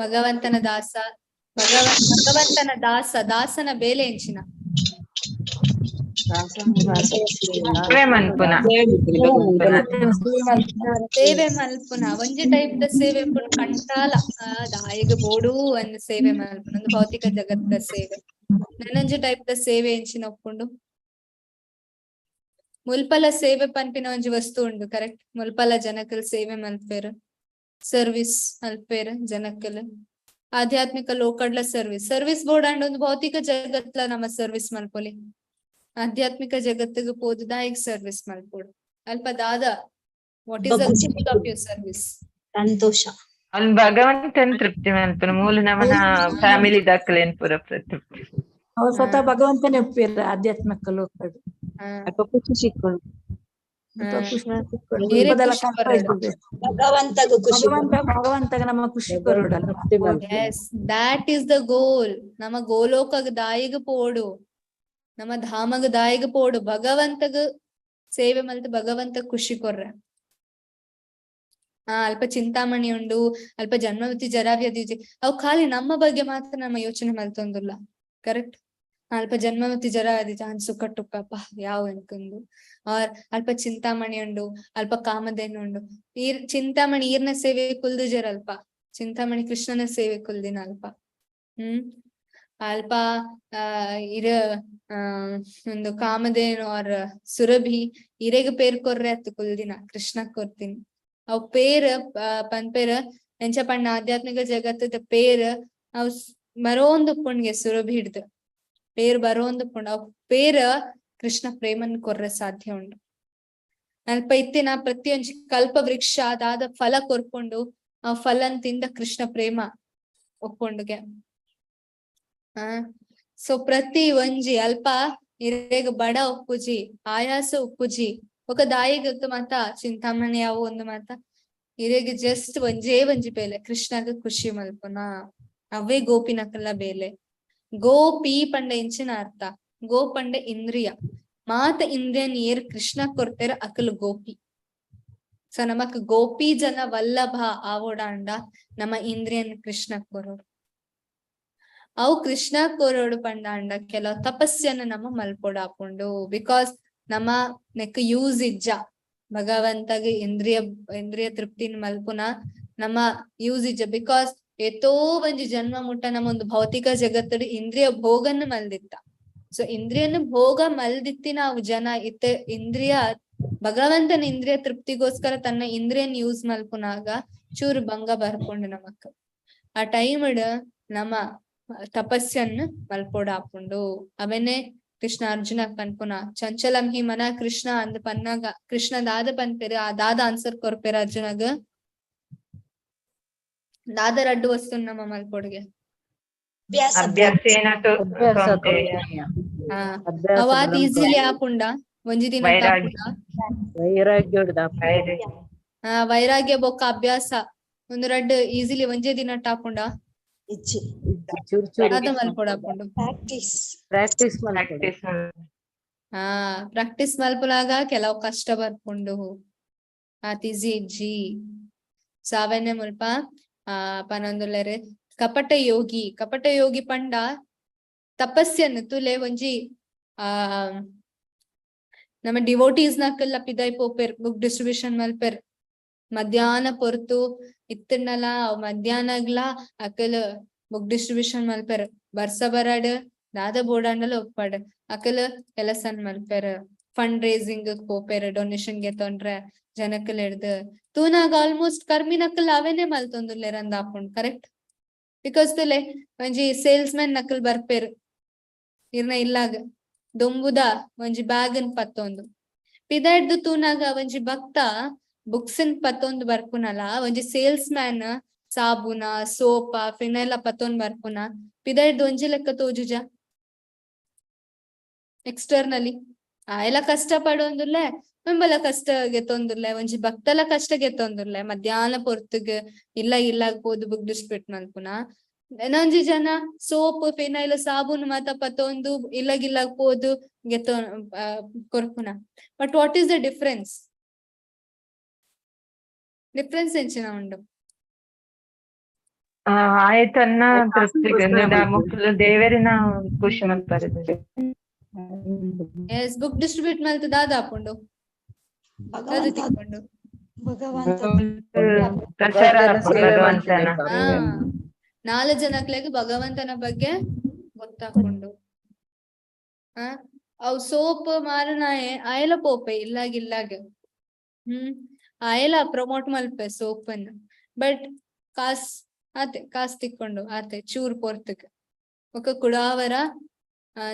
Speaker 1: ಭಗವಂತನ ದಾಸ, ಭಗವಂತನ ದಾಸ, ದಾಸನ ಬೇಲೆ ಎಂಚಿನ ಸೇವೆ ಮಲ್ಪುನ. ಒಂಜಿ ಟೈಪ್ the ಸೇವೆ ಕಂಟಾಲ ದಾಯಿಗ್ ಬೋಡು ಅಂದ್ ಸೇವೆ ಮಲ್ಪುನ ಒಂದು ಭೌತಿಕ ಜಗತ್ತ ಸೇವೆ. ನನೊಂಜಿ ಟೈಪ್ the ಸೇವೆ ಎಂಚಿನ ಒಪ್ಪುಂಡು? ಮುಲ್ಪಲ ಸೇವೆ ಪನ್ಪಿನ ಒಂಜಿ ವಸ್ತು ಉಂಡು, ಕರೆಕ್ಟ್? ಮುಲ್ಪಲ ಜನಕಲ್ ಸೇವೆ ಮಲ್ಪೇರು, ಸರ್ವಿಸ್ ಮಲ್ಪೇರು ಜನಕಲ್. ಆಧ್ಯಾತ್ಮಿಕ ಲೋಕಡ್ಲ ಸರ್ವಿಸ್, ಸರ್ವಿಸ್ ಬೋರ್ಡ್ ಅಂಡ್ ಒಂದು ಭೌತಿಕ ಜಗತ್ಲ ನಮ್ಮ ಸರ್ವಿಸ್ ಮಲ್ಪೊಲಿ. ಆಧ್ಯಾತ್ಮಿಕ ಜಗತ್ತಿಗೆ ಪೋದು ದಾಯಿಗ್ ಸರ್ವಿಸ್ ಮಲ್ಪೊಡು. ಅಲ್ಪ ದಾದ what is the goal of your service?
Speaker 6: ಸಂತೋಷ.
Speaker 3: ಅವ್ನ್ ಭಗವಂತನ ತೃಪ್ತಿ ಮಲ್ಪುನ ಮೂಲ ನಮನ ಫ್ಯಾಮಿಲಿ ದಾಖಲೇನ್ ಪೂರ ತೃಪ್ತಿ.
Speaker 7: ಅವ್ರು ಸ್ವತಃ ಭಗವಂತನೇ ಒಪ್ಪಿರ ಆಧ್ಯಾತ್ಮಿಕ ಲೋಕಡ್.
Speaker 5: ಖುಷಿ ಸಿಕ್ಕೊಂಡು
Speaker 6: ಭಗವಂತಗೂ ಖುಷಿ,
Speaker 7: ಭಗವಂತಗ ನಮ್ಮ ಖುಷಿ ಕೊರಡಲ್ಲ.
Speaker 1: Yes, that is the goal. ನಮ್ಮ ಗೋಲೋಕಗ್ ದಾಯಿಗ್ ಪೋಡು, ನಮ್ಮ ಧಾಮಗ್ ದಾಯಿಗ್ ಪೋಡು, ಭಗವಂತಗ ಸೇವೆ ಮಲ್ತ್ ಭಗವಂತ ಖುಷಿ ಕೊರ್ರೆ. ಅಲ್ಪ ಚಿಂತಾಮಣಿ ಉಂಡು, ಅಲ್ಪ ಜನ್ಮವತಿ ಜರಾವ್ಯಾಧಿ ಅವು ಖಾಲಿ ನಮ್ಮ ಬಗ್ಗೆ ಮಾತ್ರ ನಮ್ಮ ಯೋಚನೆ ಮಲ್ತೊಂದುಲ್ಲ, ಕರೆಕ್ಟ್? ಅಲ್ಪ ಜನ್ಮಮತಿ ಜರ ಆದಿಜ ಸುಖಟ್ಟುಪ್ಪಪ್ಪ ಯಾವ ಅನ್ಕೊಂಡು ಆರ್ ಅಲ್ಪ ಚಿಂತಾಮಣಿ ಉಂಡು, ಅಲ್ಪ ಕಾಮಧೇನು ಉಂಡು. ಈರ್ ಚಿಂತಾಮಣಿ ಈರ್ನ ಸೇವೆ ಕುಲ್ದುಜರ್ ಅಲ್ಪ, ಚಿಂತಾಮಣಿ ಕೃಷ್ಣನ ಸೇವೆ ಕುಲ್ದಿನ ಅಲ್ಪ. ಅಲ್ಪ ಇರ ಒಂದು ಕಾಮಧೇನು ಆರ್ ಸುರಭಿ ಇರೆಗ್ ಪೇರ್ ಕೊರ್ರೆ ಅತ್ತು ಕುಲ್ದಿನ ಕೃಷ್ಣ ಕೊರ್ತೀನಿ. ಅವ್ ಪೇರ್ ಪನ್ಪೇರ್ ಎಂಚ ಪಣ್ಣ ಆಧ್ಯಾತ್ಮಿಕ ಜಗತ್ತದ ಪೇರ್ ಅವ್ ಬರೋಂದು ಪುಣ್ಗೆ ಸುರಭಿ ಹಿಡ್ದು ಪೇರ್ ಬರೋಂದು ಪುಣ್ಯ ಅವ್ ಪೇರ್ ಕೃಷ್ಣ ಪ್ರೇಮನ್ ಕೊರ್ರೆ ಸಾಧ್ಯ ಉಂಡು. ಅಲ್ಪ ಇತ್ತಿನ ಪ್ರತಿಯೊಂಜಿ ಕಲ್ಪ ವೃಕ್ಷ ಅದಾದ ಫಲ ಕೊರ್ಕೊಂಡು ಆ ಫಲನ್ ತಿಂದ ಕೃಷ್ಣ ಪ್ರೇಮ ಒಪ್ಕೊಂಡುಗೆ. ಸೊ ಪ್ರತಿ ಒಂಜಿ ಅಲ್ಪ ಇರೆಗ್ ಬಡ ಒಪ್ಪುಜಿ, ಆಯಾಸ ಒಪ್ಪುಜಿ, ఒక ದಾಯಿಗಕ್ಕ ಮಾತ ಚಿಂತಾಮಣಿ ಯಾವ ಒಂದು ಮಾತ ಇರೆಗ್ ಜಸ್ಟ್ ಒಂಜೇ ಒಂಜಿ ಬೇಲೆ ಕೃಷ್ಣಗ ಖುಷಿ ಮಲ್ಪುನ ಅವೇ ಗೋಪಿನಕಲ್ಲ ಬೇಲೆ. ಗೋಪಿ ಪಂಡ ಇಂಚಿನ ಅರ್ಥ, ಗೋ ಪಂಡ ಇಂದ್ರಿಯ, ಮಾತ ಇಂದ್ರಿಯ ನೀರ್ ಕೃಷ್ಣ ಕೊರ್ತೆರ ಅಕಲ್ ಗೋಪಿ. ಸೊ ನಮಕ್ ಗೋಪಿ ಜನ ವಲ್ಲಭ ಆವೋಡಾಂಡ ನಮ್ಮ ಇಂದ್ರಿಯನ್ ಕೃಷ್ಣ ಕೊರೋಡು. ಅವು ಕೃಷ್ಣ ಕೊರೋಡು ಪಂಡಾಂಡ ಕೆಲವು ತಪಸ್ಯನ್ನ ನಮ್ಮ ಮಲ್ಪೊಡಾಪುಂಡು. Because ನಮ್ಮ ನೆಕ್ ಯೂಸ್ ಇಜ್ಜ ಭಗವಂತಗೆ ಇಂದ್ರಿಯ ಇಂದ್ರಿಯ ತೃಪ್ತಿನ ಮಲ್ಪುನ ನಮ್ಮ ಯೂಸ್ ಇಜ್ಜ. Because ಏತೋ ಒಂಜಿ ಜನ್ಮ ಮುಟ್ಟ ನಮ್ಮ ಒಂದು ಭೌತಿಕ ಜಗತ್ತಡು ಇಂದ್ರಿಯ ಭೋಗನ್ನು ಮಲ್ದಿತ್ತ. ಸೊ ಇಂದ್ರಿಯನ ಭೋಗ ಮಲ್ದಿತ್ತಿ ನಾವು ಜನ ಇತ್ತ ಇಂದ್ರಿಯ ಭಗವಂತನ ಇಂದ್ರಿಯ ತೃಪ್ತಿಗೋಸ್ಕರ ತನ್ನ ಇಂದ್ರಿಯನ್ ಯೂಸ್ ಮಲ್ಪುನಾಗ ಚೂರು ಭಂಗ ಬರ್ಕೊಂಡು ನಮಕ್ ಆ ಟೈಮ್ ನಮ್ಮ ತಪಸ್ಸನ್ನು ಮಲ್ಪೊಡಾಪುಂಡು. ಅವನೇ ಕೃಷ್ಣ ಅರ್ಜುನ ಪನ್ಪುನ ಚಂಚಲಂ ಹಿ ಮನ ಕೃಷ್ಣ ಅಂದ್ ಪನ್ನಾಗ ಕೃಷ್ಣ ದಾದ ಪನ್ಪೇರು, ಆ ದಾದ ಆನ್ಸರ್ ಕೊರ್ಪೇರು ಅರ್ಜುನಗ. ದಾದ ರಡ್ಡು ವಸ್ತು ನಮ್ಮ ಮಲ್ಪೊಡ್ಗೆ ಅವಾತ್ ಈಸಿಲಿ ಆಪುಂಡ ಒಂಜಿ ದಿನ ವೈರಾಗ್ಯ ಬೊಕ್ಕ ಅಭ್ಯಾಸ ಒಂದು ರಡ್ಡು ಈಸಿಲಿ ಒಂಜೇ ದಿನ ಟಾಪುಂಡ ಮಲ್ಪೊಡಾಪುಂಡು. ಪ್ರಾಕ್ಟೀಸ್ ಮಲ್ಪುನಾಗ ಕೆಲವು ಕಷ್ಟ ಬರ್ಪುಂಡು, ಆತ್ ಈಸಿ ಇಜ್ಜಿ. ಸಾವನ್ಯ ಮುಲ್ಪ ಪನೊಂದುಲ್ಲೆರ್ ಕಪಟ ಯೋಗಿ. ಕಪಟ ಯೋಗಿ ಪಂಡ ತಪಸ್ಯನ್ನು ತುಲೆ ಒಂಜಿ ನಮ್ಮ ಡಿವೋಟೀಸ್ ನಕಲ್ಲ ಪಿದಾಯ್ ಪೋಪೆರ್ ಬುಕ್ ಡಿಸ್ಟ್ರಿಬ್ಯೂಷನ್ ಮಲ್ಪೆರ್ ಮಧ್ಯಾಹ್ನ ಪೊರ್ತು ಇತ್ತಂಡಲ ಮಧ್ಯಾಹ್ನಗ್ಲ ಅಕಲ್ ಬುಕ್ ಡಿಸ್ಟ್ರಿಬ್ಯೂಷನ್ ಮಲ್ಪೆರ್ ಬರ್ಸ ಬರಾಡ್ ದಾದ ಬೋಡಾಂಡಲ ಒಪ್ಪಾಡ್ ಅಕಲ್ ಕೆಲಸನ್ ಮಲ್ಪೆರ್ ಫಂಡ್ ರೇಸಿಂಗ್ ಪೋಪೆರ್ ಡೊನೇಷನ್ ಗೆ ತೊಂದ್ರೆ ಜನಕ್ಕಲ್ ಹಿಡ್ದು ತೂನಾಗ ಆಲ್ಮೋಸ್ಟ್ ಕರ್ಮಿನಕಲ್ ಅವೇನೆ ಮಲ್ತೊಂದುಲ್ಲೆರ್ ಅಂದ್ ಆಪುಂಡು ಕರೆಕ್ಟ್. Because ತುಲೆ ಒಂಜಿ ಸೇಲ್ಸ್ ಮ್ಯಾನ್ ನಕಲ್ ಬರ್ಪೆರ್ ಇರ್ನ ಇಲ್ಲಾಗ ದೊಂಬುದ ಒಂಜಿ ಬ್ಯಾಗನ್ ಪತ್ತೊಂದು ಪಿದಾಡ್ದು ತೂನಾಗ ಒಂಜಿ ಭಕ್ತ ಬುಕ್ಸ್ ನ್ ಪತ್ತೊಂದು ಬರ್ಪುನಲ ಒಂಜಿ ಸೇಲ್ಸ್ ಮ್ಯಾನ್ ಸಾಬೂನ ಸೋಪ ಫಿನೈಲ ಪತ್ತೊಂದು ಬರ್ಪುನ ಪಿದಾಡ್ದು ಒಂಜಿ ಲೆಕ್ಕ ತೋಜುಜ ಎಕ್ಸ್ಟರ್ನಲಿ. ಆ ಎಲ್ಲ ಕಷ್ಟ ಪಡೊಂದುಲ್ಲೆ ಬೆಂಬಲ ಕಷ್ಟ ಗೆತ್ತೊಂದುಲ್ಲೆ ಒಂಜಿ ಭಕ್ತಲ ಕಷ್ಟ ಗೆತ್ತೊಂದುಲ್ಲೆ ಮಧ್ಯಾಹ್ನ ಪೊರ್ತುಗ್ ಇಲ್ಲ ಇಲ್ಲ ಪೋದು ಬುಕ್ ಡಿಸ್ಟ್ರಿಬ್ಯೂಟ್ ಮಲ್ಪುನ. ಒಂಜಿ ಜನ ಸೋಪ್ ಫಿನೈಲ್ ಸಾಬೂನ್ ಮಾತ ಪತ್ತೊಂದು ಇಲ್ಲಗಿಲ್ಲ ಪೋದು ಗೆತ್ತೊ ಕೊರ್ಪುನ. But what is the difference? Difference ಎಂಚಿನ ಉಂಡು?
Speaker 3: ಆಯ್ತನ್ನ ತೃಪ್ತಿ ದೇವರಿನ ಖುಷಿ ಮಲ್ಪರೆ.
Speaker 1: ಎಸ್, ಬುಕ್ ಡಿಸ್ಟ್ರಿಬ್ಯೂಟ್ ಮಲ್ತು ದಾದ ಆಪುಂಡು ನಾಲ್ ಜನಕ್ಲೆಗ್ ಭಗವಂತನ ಬಗ್ಗೆ ಗೊತ್ತಾಕೊಂಡು. ಅವ್ ಸೋಪ್ ಮಾರನಾಯೆ ಆಯಲ ಪೋಪೆ ಇಲ್ಲಾಗ ಇಲ್ಲಾಗ ಆಯಲ ಪ್ರಮೋಟ್ ಮಲ್ಪೆ ಸೋಪ್ ಅನ್ನು ಬಟ್ ಕಾಸ್ ಆತೆ ಕಾಸ್ ತಿಕ್ಕೊಂಡು ಆತೆ ಚೂರ್ ಪೊರ್ತಕ್ ఒక ಕುಡಾವರ.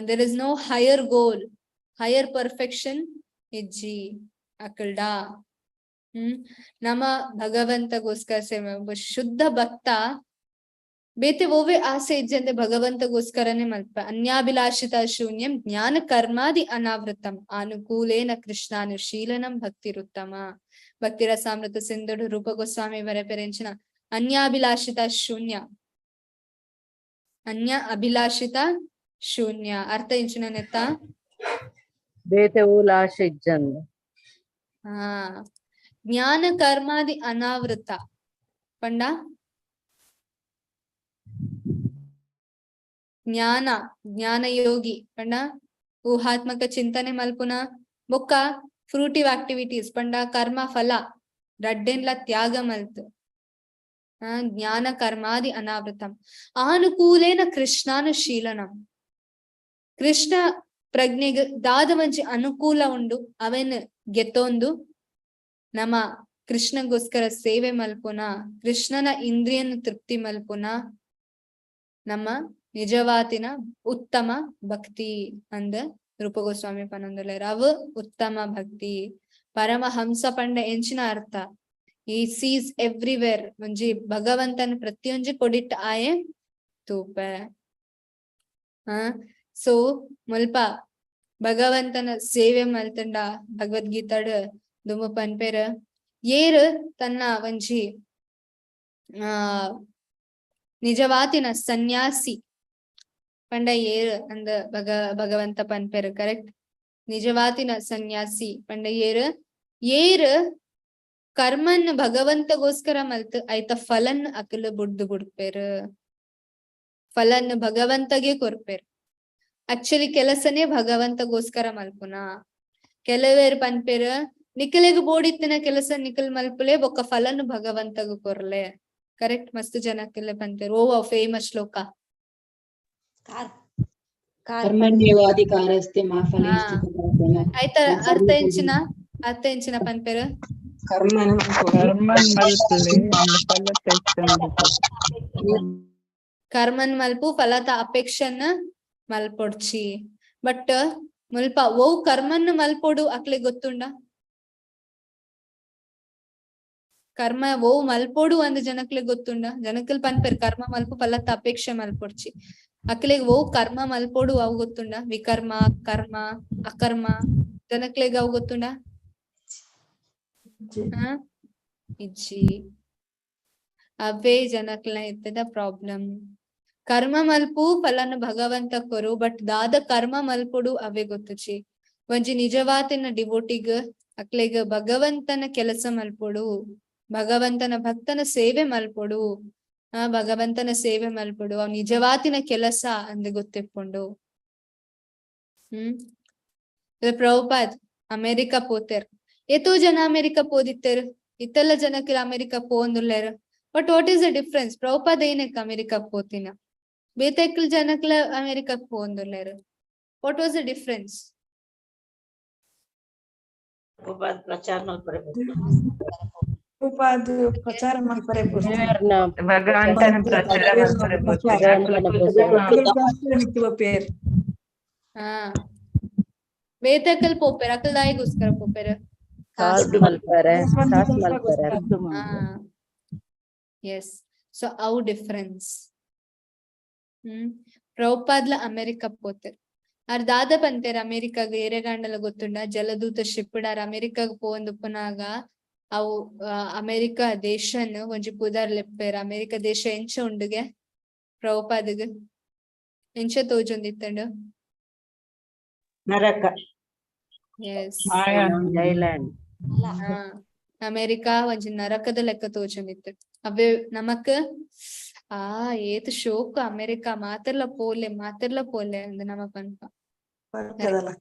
Speaker 1: There is no higher goal, higher perfection ಇಜ್ಜಿ ಅಕಲ್ಡ. ನಮ್ಮ ಭಗವಂತಗೋಸ್ಕರ ಸೇವೆ ಶುದ್ಧ ಭಕ್ತ ಬೇತೆ ಓವೆ ಆಸೆ ಇಜ್ಜಂದೆ ಭಗವಂತಗೋಸ್ಕರನೇ ಮಲ್ಪ. ಅನ್ಯಾಭಿಲಾಷಿತ ಶೂನ್ಯಂ ಜ್ಞಾನ ಕರ್ಮಾದಿ ಅನಾವೃತಂ ಅನುಕೂಲೇನ ಕೃಷ್ಣಾನುಶೀಲನಂ ಭಕ್ತಿರುತ್ತಮ. ಭಕ್ತಿರಸಾಮೃತ ಸಿಂಧುಡು ರೂಪ ಗೋಸ್ವಾಮಿ ಬರೆಪೆರೆಂಚಿನ ಅನ್ಯಾಭಿಲಾಷಿತ ಶೂನ್ಯ, ಅನ್ಯ ಅಭಿಲಾಷಿತ ಶೂನ್ಯ ಅರ್ಥ ಇಂಚಿನ ನೆತ್ತ
Speaker 2: ಬೇತೆ ಊಲಾಶೆ ಇಜ್ಜಂದೆ.
Speaker 1: ಜ್ಞಾನ ಕರ್ಮಾದಿ ಅನಾವೃತ ಪಂಡ ಜ್ಞಾನ ಜ್ಞಾನ ಯೋಗಿ ಪಂಡ ಊಹಾತ್ಮಕ ಚಿಂತನೆ ಮಲ್ಪುನ ಬೊಕ್ಕ ಫ್ರೂಟಿವ್ ಆಕ್ಟಿವಿಟೀಸ್ ಪಂಡ ಕರ್ಮ ಫಲ ರಡ್ಡೆನ್ಲ ತ್ಯಾಗ ಮಲ್ತ್ ಜ್ಞಾನ ಕರ್ಮಾದಿ ಅನಾವೃತಂ ಆನುಕೂಲೇನ ಕೃಷ್ಣಾನುಶೀಲನಂ. ಕೃಷ್ಣ ಪ್ರಜ್ಞೆಗ್ ದಾದ ಒಂಜಿ ಅನುಕೂಲ ಉಂಡು ಅವೆನ್ ಗೆತ್ತೊಂದು ನಮ ಕೃಷ್ಣಗೋಸ್ಕರ ಸೇವೆ ಮಲ್ಪುನ, ಕೃಷ್ಣನ ಇಂದ್ರಿಯನ್ ತೃಪ್ತಿ ಮಲ್ಪುನ ನಮ್ಮ ನಿಜವಾತಿನ ಉತ್ತಮ ಭಕ್ತಿ ಅಂದ ರೂಪಗೋಸ್ವಾಮಿ ಪನೊಂದುಲ್ಲೆರ್. ಅವು ಉತ್ತಮ ಭಕ್ತಿ. ಪರಮಹಂಸ ಪಂಡ ಎಂಚಿನ ಅರ್ಥ? ಈ ಸೀಸ್ ಎವ್ರಿವೇರ್ ಒಂಜಿ ಭಗವಂತನ ಪ್ರತಿಯೊಂಜಿ ಕೊಡಿಟ್ ಆಯೆ ತೂಪೆ. ಸೊ ಮುಲ್ಪ ಭಗವಂತನ ಸೇವೆ ಮಲ್ತಂಡ ಭಗವದ್ಗೀತಾಡ್ ದುಂಬು ಪನ್ಪೆರ್ ಏರ್ ತನ್ನ ಒಂಜಿ ನಿಜವಾತಿನ ಸನ್ಯಾಸಿ ಪಂಡ ಏರ್ ಅಂದ ಭಗವಂತ ಪನ್ಪೆರ್. ಕರೆಕ್ಟ್? ನಿಜವಾತಿನ ಸನ್ಯಾಸಿ ಪಂಡ ಏರ್ ಏರ್ ಕರ್ಮನ್ ಭಗವಂತಗೋಸ್ಕರ ಮಲ್ತ್ ಐತ ಫಲನ್ ಅಕಲ್ ಬುಡ್ದು ಬುಡ್ಪೆರ್, ಫಲನ್ ಭಗವಂತಗೆ ಕೊರ್ಪೆರ್. ಆಕ್ಚುಲಿ ಕೆಲಸನೇ ಭಗವಂತಗೋಸ್ಕರ ಮಲ್ಪುನ. ಕೆಲವೇರ್ ಪನ್ಪೆರ್ ನಿಕಲೆಗ್ ಬೋಡಿತ್ತಿನ ಕೆಲಸ ನಿಕಲ್ ಮಲ್ಪುಲೆ ಬೊಕ್ಕ ಫಲನ್ ಭಗವಂತಗ ಕೊರ್ಲೆ. ಕರೆಕ್ಟ್? ಮಸ್ತ್ ಜನಕ್ಕೆಲ್ಲ ಪನ್ಪೆರ್. ಓ ಫೇಮಸ್ ಶ್ಲೋಕ.
Speaker 9: ಕರ್ಮಣ್ಯೇವಾಧಿಕಾರಸ್ತೆ ಮಾ ಫಲೇಷು ಕದಾಚನ.
Speaker 1: ಆಯ್ತ, ಅರ್ಥ ಎಂಚಿನ ಅರ್ಥ ಎಂಚಿನ ಪನ್ಪೆರ್?
Speaker 9: ಕರ್ಮನ
Speaker 3: ಕರ್ಮನ್ ಮಲ್ಪುಲೆ ಫಲ
Speaker 1: ಕರ್ಮನ್ ಮಲ್ಪು ಫಲತ ಅಪೇಕ್ಷೆನ್ ಮಲ್ಪೊಡ್ಚಿ. ಬಟ್ ಮುಲ್ಪ ಓ ಕರ್ಮನ್ ಮಲ್ಪೊಡು ಅಕ್ಲೆ ಗೊತ್ತುಂಡ? ಕರ್ಮ ಓ ಮಲ್ಪೊಡು ಅಂದ್ ಜನಕ್ಲೆ ಗೊತ್ತುಂಡ? ಜನಕಲ್ ಪನ್ಪೆರ್ ಕರ್ಮ ಮಲ್ಪು ಫಲತ ಅಪೇಕ್ಷೆ ಮಲ್ಪೊಡ್ಚಿ. ಅಕ್ಲೆಗ್ ಓ ಕರ್ಮ ಮಲ್ಪೊಡು ಅವು ಗೊತ್ತುಂಡ? ವಿಕರ್ಮ, ಕರ್ಮ, ಅಕರ್ಮ ಜನಕ್ಲೆಗ್ ಅವು ಗೊತ್ತುಂಡ? ಇಜ್ಜಿ. ಅವೇ ಜನಕ್ಲ ಇತ್ತದ ಪ್ರಾಬ್ಲಮ್. ಕರ್ಮ ಮಲ್ಪು ಫಲನ ಭಗವಂತ ಕೊರು, ಬಟ್ ದಾದ ಕರ್ಮ ಮಲ್ಪೊಡು ಅವೇ ಗೊತ್ತುಚಿ. ಒಂಜಿ ನಿಜವಾತಿನ ಡಿವೋಟಿಗ್ ಅಕ್ಲೆಗ್ ಭಗವಂತನ ಕೆಲಸ ಮಲ್ಪೊಡು, ಭಗವಂತನ ಭಕ್ತನ ಸೇವೆ ಮಲ್ಪೊಡು, ಭಗವಂತನ ಸೇವೆ ಮಲ್ಪೊಡು ಅವ್ ನಿಜವಾತಿನ ಕೆಲಸ ಅಂದ್ ಗೊತ್ತಿಪ್ಕೊಂಡು. ಪ್ರಭುಪಾದ್ ಅಮೇರಿಕಾ ಪೋತೆರ್. ಏತೋ ಜನ ಅಮೇರಿಕಾ ಪೋದಿತ್ತೆರ್, ಇತ್ತೆಲ್ಲ ಜನಕ್ಕೆ America ಪೋಂದುಲ್ಲೆರ್. But what is the difference? Prabhupada ಏನಕ್ಕೆ America ಪೋತಿನ, ಬೇತೆಕ್ಲ್ ಜನಕ್ಲ America ಪೋಂದುಲ್ಲೆರ್. What was the difference?
Speaker 8: Prabhupada ಪ್ರಚಾರ ಮಲ್ಪರೆ
Speaker 7: ಪ್ರಭುಪಾದ್ ಪ್ರಚಾರ ಮಲ್ಪರೆ
Speaker 3: ಭಗವಂತನ ಪ್ರಚಾರ ಮಲ್ಪರೆ.
Speaker 1: ಬೇತೆಕಲ್ ಪೋಪೆರ್ ಅಕಲ್ ದಾಯಿಗೋಸ್ಕರ ಪೋಪೆರ್?
Speaker 2: ಕಾಸ್ ಮಲ್ಪರೆ ಕಾಸ್ ಮಲ್ಪರೆ.
Speaker 1: ಎಸ್, ಸೊ ಅವು ಡಿಫರೆನ್ಸ್. ಪ್ರಭುಪಾದ್ಲ ಅಮೆರಿಕ ಪೋತೆರ್. ಆರ್ ದಾದ ಪಂತೆರ್ ಅಮೆರಿಕಾಗ ಏರೆಗಾಂಡಲ ಗೊತ್ತುಂಡ? ಜಲದೂತ ಶಿಪ್ಪುಡಾರ್ ಅಮೆರಿಕಾಗ ಪೋವೊಂದುಪ್ಪುನಾಗ ಅವು ಅಮೆರಿಕ ದೇಶನ್ ಒಂಜಿ ಪುದರ್ ಲೆಪ್ಪೆರ್. ಅಮೆರಿಕ ದೇಶ ಎಂಚ ಉಂಡುಗೆ ಪ್ರಭುಪಾದಗ್ ಎಂಚ ತೋಜೊಂದಿತ್ತಂಡು?
Speaker 6: ನರಕ.
Speaker 1: S,
Speaker 2: island.
Speaker 1: ಅಮೆರಿಕಾ ಒಂಜಿ ನರಕದ ಲೆಕ್ಕ ತೋಜೊಂದಿತ್ತು. ಅವೇ ನಮಕ್ ಆ ಏತ್ ಶೋಕ ಅಮೆರಿಕಾ ಮಾತೆರ್ಲ ಪೋಲೆ ಮಾತೆರ್ಲ ಪೋಲೆ ಅಂದ್ ನಮ ಪನ್ಪ.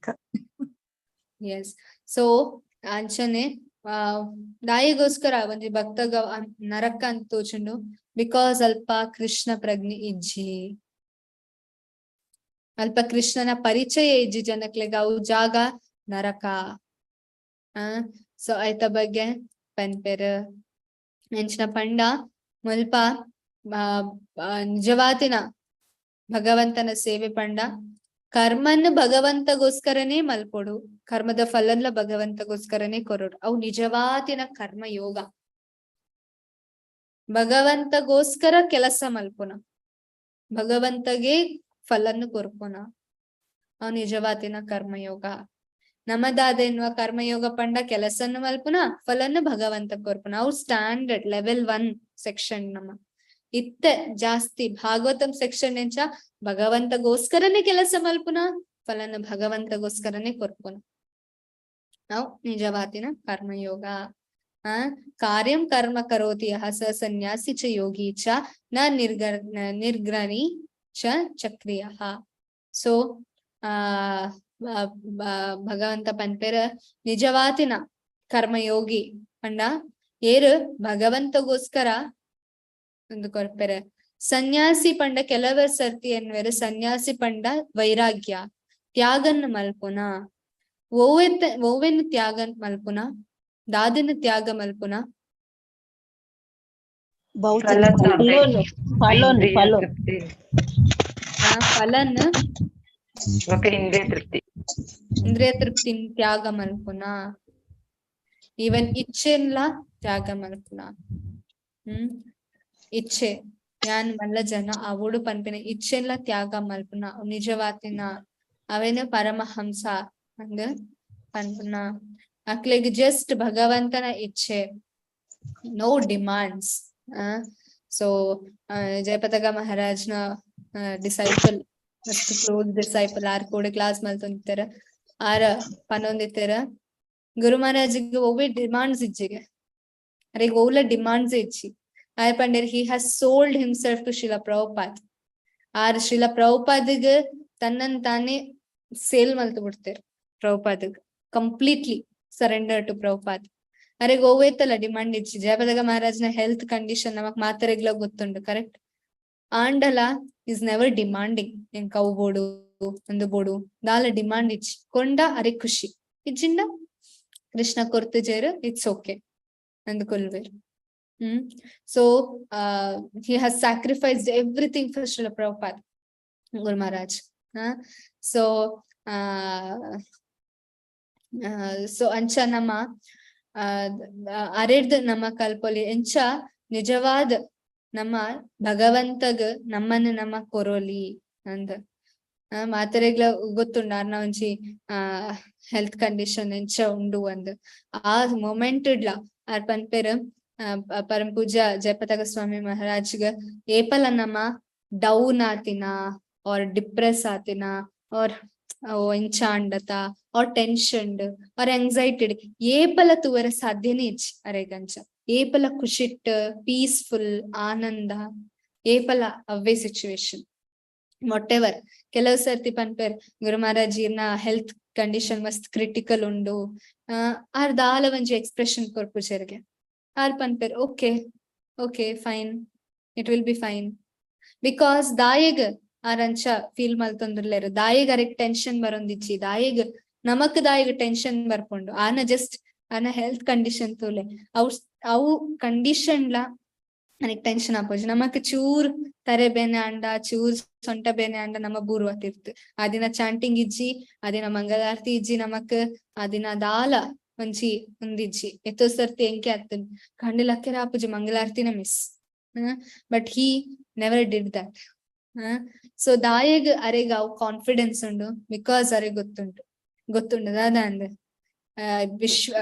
Speaker 1: ಎಸ್, ಸೊ ಅಂಚನೆ ದಾಯಿಗೋಸ್ಕರ ಒಂಜಿ ಭಕ್ತಗ ನರಕ ಅಂತ ತೋಚುಂಡು, because ಅಲ್ಪ ಕೃಷ್ಣ ಪ್ರಜ್ಞೆ ಇಜ್ಜಿ, ಅಲ್ಪ ಕೃಷ್ಣನ ಪರಿಚಯ ಇಜ್ಜಿ ಜನಕ್ಲೆಗ್, ಅವು ಜಾಗ ನರಕ. ಸೊ ಐತ ಬಗ್ಗೆ ಪನ್ಪೆರ್. ಎಂಚಿನ ಪಂಡ ಮುಲ್ಪ ನಿಜವಾತಿನ ಭಗವಂತನ ಸೇವೆ ಪಂಡ ಕರ್ಮನ್ ಭಗವಂತಗೋಸ್ಕರನೇ ಮಲ್ಪೊಡು, ಕರ್ಮದ ಫಲನ್ಲ ಭಗವಂತಗೋಸ್ಕರನೇ ಕೊರೊಡು. ಅವು ನಿಜವಾತಿನ ಕರ್ಮ ಯೋಗ. ಭಗವಂತಗೋಸ್ಕರ ಕೆಲಸ ಮಲ್ಪುನ, ಭಗವಂತಗೆ ಫಲನ್ನು ಕೊರ್ಪುನ, ಅವು ನಿಜವಾತಿನ ಕರ್ಮಯೋಗ. ನಮದಾದ ಎನ್ನುವ ಕರ್ಮಯೋಗ ಪಂಡ ಕೆಲಸನ್ನು ಮಲ್ಪುನ ಫಲನ್ನು ಭಗವಂತ ಕೊರ್ಪುನ. ಅವು ಸ್ಟ್ಯಾಂಡರ್ಡ್ ಲೆವೆಲ್ 1 ಸೆಕ್ಷನ್ ನಮ್ಮ. ಇತ್ತೆ ಜಾಸ್ತಿ ಭಾಗವತಂ ಸೆಕ್ಷನ್ ಎಂಚ ಭಗವಂತಗೋಸ್ಕರನೇ ಕೆಲಸ ಮಲ್ಪುನ ಫಲನ ಭಗವಂತಗೋಸ್ಕರನೇ ಕೊರ್ಪುನ. ನಾವು ನಿಜವಾತಿನ ಕರ್ಮಯೋಗ. ಕಾರ್ಯಂ ಕರ್ಮ ಕರೋತಿ ಯಃ ಸ ಸನ್ಯಾಸಿ ಚ ಯೋಗಿ ಚ ನ ನಿರ್ಗ್ರನಿ ಚ ಚಕ್ರಿಯಃ. ಸೊ ಆ ಭಗವಂತ ಪನ್ಪೆರ್ ನಿಜವಾತಿನ ಕರ್ಮಯೋಗಿ ಪಂಡ ಏರು ಭಗವಂತಗೋಸ್ಕರ ಒಂದು ಕೊರ್ಪೆರೆ. ಸನ್ಯಾಸಿ ಪಂಡ ಕೆಲವ ಸರ್ತಿ ಎನ್ವೆರ್ ಸನ್ಯಾಸಿ ಪಂಡ ವೈರಾಗ್ಯ ತ್ಯಾಗನ್ ಮಲ್ಪುನ. ಓವೆತ್ತ ಓವೆನ್ ತ್ಯಾಗ ಮಲ್ಪುನ, ದಾದಿನ ತ್ಯಾಗ ಮಲ್ಪುನ? ಫಲನ್
Speaker 3: ಇಂದ್ರಿಯ ತೃಪ್ತಿ,
Speaker 1: ಇಂದ್ರಿಯ ತೃಪ್ತಿ ತ್ಯಾಗ ಮಲ್ಪುನ, ಈವನ್ ಇಚ್ಛೆನ್ಲ ತ್ಯಾಗ ಮಲ್ಪುನ. ಇಚ್ಛೆ ಯಾನ್ ಮಲ್ಲ ಜನ ಅವಡು ಪನ್ಪಿನ ಇಚ್ಛೆನ್ಲ ತ್ಯಾಗ ಮಲ್ಪುನ ನಿಜವಾತಿನ ಅವೇನು ಪರಮಹಂಸ ಅಂದ್ ಪನ್ಪುನ. ಅಕ್ಲೆಗ್ ಜಸ್ಟ್ ಭಗವಂತನ ಇಚ್ಛೆ, ನೋ ಡಿಮಾಂಡ್ಸ್. ಸೊ ಜಯಪತಾಕ ಮಹಾರಾಜ್ನ ಡಿಸೈಪಲ್, ಮಸ್ತ್ ಕ್ಲೋಸ್ ಡಿಸೈಪಲ್, ಆರ್ ಕೂಡ ಕ್ಲಾಸ್ ಮಲ್ತೊಂದಿತ್ತೆರ್, ಆರ್ ಪನೊಂದಿತ್ತೆರ್ ಗುರು ಮಹಾರಾಜ್ಗೆ ಒವ್ವೆ ಡಿಮಾಂಡ್ಸ್ ಇಜ್ಜಿಗೆ, ಅರೆಗ್ ಒವ್ಲ ಡಿಮಾಂಡ್ಸ್ ಇಜ್ಜಿ. ಆರ್ ಪಂಡೆರ್ he has sold himself to Srila Prabhupada. R Srila ಪ್ರಭುಪಾದ್ಗ್ ತನ್ನನ್ ತಾನೇ ಸೇಲ್ ಮಲ್ತು ಬಿಡ್ತೇರ್ ಪ್ರಭುಪಾದ್ಗ್, ಕಂಪ್ಲೀಟ್ಲಿ ಸರೆಂಡರ್ ಟು ಪ್ರಭುಪಾದ್. ಅರೆಗ್ ಒವ್ವೇತಲ ಡಿಮಾಂಡ್ ಇಜ್ಜಿ. ಜಯಪತಾಕ ಮಹಾರಾಜ್ನ ಹೆಲ್ತ್ ಕಂಡೀಷನ್ ನಮಕ್ ಮಾತರೆಗ್ಲ ಗೊತ್ತುಂಡು, ಕರೆಕ್ಟ್? ಆಂಡಲ is never demanding, ಎಂಕ್ ಅವು ಬೋಡು ಒಂದು ಬೋಡು ದಾಲ ಡಿಮಾಂಡ್ ಇಜ್ಜಿ. ಕೊಂಡ ಅರೆ ಖುಷಿ ಇಜ್ಜಿಂಡ ಕೃಷ್ಣ ಕೊರ್ತುಜೇರು it's okay ಅಂದ್ ಕೊಲ್ವೇರ್. So he has sacrificed everything for Srila Prabhupada, Guru Maharaj. So so ಅಂಚ ನಮ್ಮ ಅರೆಡ್ದ್ ನಮ್ಮ ಕಲ್ಪೊಲಿ ಎಂಚ ನಿಜವಾದ ನಮ್ಮ ಭಗವಂತಗ್ ನಮ್ಮನ್ನು ನಮ್ಮ ಕೊರೋಲಿ ಅಂದ್. ಮಾತರೆಗ್ಲ ಗೊತ್ತುಂಡು ಅರ್ನ ಒಂಜಿ ಹೆಲ್ತ್ ಕಂಡೀಷನ್ ಎಂಚ ಉಂಡು ಅಂದ್. ಆ ಮೊಮೆಂಟ್ ಡ್ಲ ಆರ್ ಪನ್ಪೆರ್ ಪರಂ ಪೂಜ್ಯ ಜಯಪತಾಕ ಸ್ವಾಮಿ ಮಹಾರಾಜ್ಗ್ ಏಪಲ ನಮ್ಮ ಡೌನ್ ಆತಿನ ಆರ್ ಡಿಪ್ರೆಸ್ ಆತಿನ ಆರ್ ಎಂಚ ಅಂಡತ ಆರ್ ಟೆನ್ಷನ್ ಆರ್ ಆಂಗ್ಸೈಟೆಡ್ ಏಪಲ ತೂವರೆ ಸಾಧ್ಯನೇ ಇಜ್ಜಿ ಅರೆಗಂಚ. ಏಪಲ ಖುಷಿಟ್ ಪೀಸ್ಫುಲ್ ಆನಂದ ಏಪಲ ಅವ್ವೇ ಸಿಚುವೇಶನ್ what ever. ಕೆಲವು ಸರ್ತಿ ಪನ್ಪೆರ್ ಗುರು ಮಹಾರಾಜ್ ಇರ್ನ ಹೆಲ್ತ್ ಕಂಡೀಷನ್ ಮಸ್ತ್ ಕ್ರಿಟಿಕಲ್ ಉಂಡು, ಆರ್ ದಾಲ ಒಂಜಿ ಎಕ್ಸ್ಪ್ರೆಷನ್ ಕೊರ್ಪುಜೆರ್ಗೆ. ಆರ್ ಪನ್ಪೆರ್ okay okay fine, it will be fine. Because ದಾಯೆಗ್ ಆರ್ ಅಂಚ ಫೀಲ್ ಮಲ್ತೊಂದುಲ್ಲೆರ್, ದಾಯೆಗ್ ಅರೆಗ್ ಟೆನ್ಷನ್ ಬರೊಂದಿಜ್ಜಿ, ದಾಯೆಗ್ ನಮಕ್ ದಾಯೆಗ್ ಟೆನ್ಷನ್ ಬರ್ಪುಂಡು, ಆನ ಜಸ್ಟ್ ಆನ ಹೆಲ್ತ್ ಕಂಡೀಷನ್ ತೂಲೆ ಅವು ಅವು ಕಂಡೀಷನ್ ಲ ಅರೆಗ್ ಟೆನ್ಷನ್ ಆಪುಜಿ. ನಮಕ್ ಚೂರ್ ತರೆ ಬೇನೆ ಆಂಡ ಚೂರ್ ಸೊಂಟ ಬೇನೆ ಆಂಡ ನಮ್ಮ ಬೂರ್ವ ತಿರ್ತ್, ಆ ದಿನ ಚಾಂಟಿಂಗ್ ಇಜ್ಜಿ, ಆ ದಿನ ಮಂಗಳಾರತಿ ಇಜ್ಜಿ, ನಮಕ್ ಆ ದಿನ ದಾಲ ಒಂಜಿ ಒಂದಿಜ್ಜಿ. ಎತ್ತೋ ಸರ್ತಿ ಎಂಕೆ ಆತನ್ ಕಂಡು ಲಕ್ಕೆರ ಆಪುಜಿ ಮಂಗಳಾರತಿನ miss, but he never did that. So ದಾಯೆಗ್ ಅರೆಗ್ ಅವು ಕಾನ್ಫಿಡೆನ್ಸ್ ಉಂಡು, because ಅರೆಗ್ ಗೊತ್ತುಂಟು ಗೊತ್ತುಂಡು ದಾದ ಅಂದ್ ವಿಶ್ವ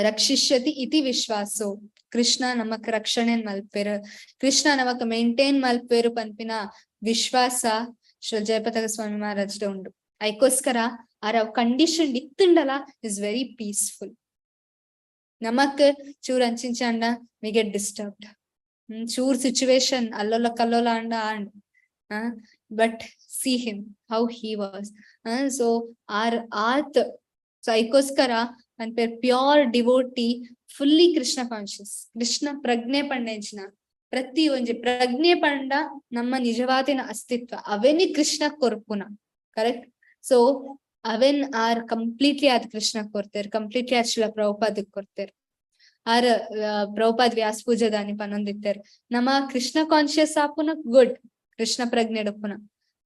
Speaker 1: ರಕ್ಷಿಷ್ಯತಿ ಇತಿ ವಿಶ್ವಾಸೋ. ಕೃಷ್ಣ ನಮಕ್ ರಕ್ಷಣೆ ಮಲ್ಪೆರ್, ಕೃಷ್ಣ ನಮಕ್ ಮೇಂಟೈನ್ ಮಲ್ಪೆರು ಪನ್ಪಿನ ವಿಶ್ವಾಸ ಶ್ರೀ ಜಯಪತಾಕ ಸ್ವಾಮಿ ಮಹಾರಾಜ್ ಉಂಡು. ಐಕೋಸ್ಕರ ಆರ್ ಅವ್ ಕಂಡೀಷನ್ ಇತ್ತುಂಡಲ is very peaceful. ನಮಕ್ ಚೂರ್ ಅಂಚಿಂಚ ಅಂಡ we get disturbed, ಚೂರ್ ಸಿಚುವೇಶನ್ ಅಲ್ಲೋಲ ಕಲ್ಲೋಲ ಅಂಡ and, but see him how he was. So R ಆತ್ ಸೊ ಐಕೋಸ್ಕರ ಪನ್ಪೆರ್ pure devotee fully Krishna conscious, Krishna ಪ್ರಜ್ಞೆ ಪಂಡೆಂಚಿನ ಪ್ರತಿ ಒಂಜಿ ಪ್ರಜ್ಞೆ ಪಂಡ ನಮ್ಮ ನಿಜವಾದಿನ ಅಸ್ತಿತ್ವ ಅವೇನಿ ಕೃಷ್ಣ ಕೊರ್ಪುನ, ಕರೆಕ್ಟ್? ಸೊ ಅವೆನ್ ಆರ್ ಕಂಪ್ಲೀಟ್ಲಿ ಆದ್ ಕೃಷ್ಣ ಕೊರ್ತೆರ್, ಕಂಪ್ಲೀಟ್ಲಿ ಆರ್ ಶ್ರೀಲ ಪ್ರಭುಪಾದಕ್ ಕೊರ್ತೆರ್. ಆರ್ ಪ್ರಭುಪಾದ್ ವ್ಯಾಸ ಪೂಜಾದಾನಿ ಪನೊಂದಿತ್ತೆರ್ ನಮ್ಮ ಕೃಷ್ಣ ಕಾನ್ಶಿಯಸ್ ಆಪುನ ಗುಡ್, ಕೃಷ್ಣ ಪ್ರಜ್ಞೆ ಉಪ್ಪುನ,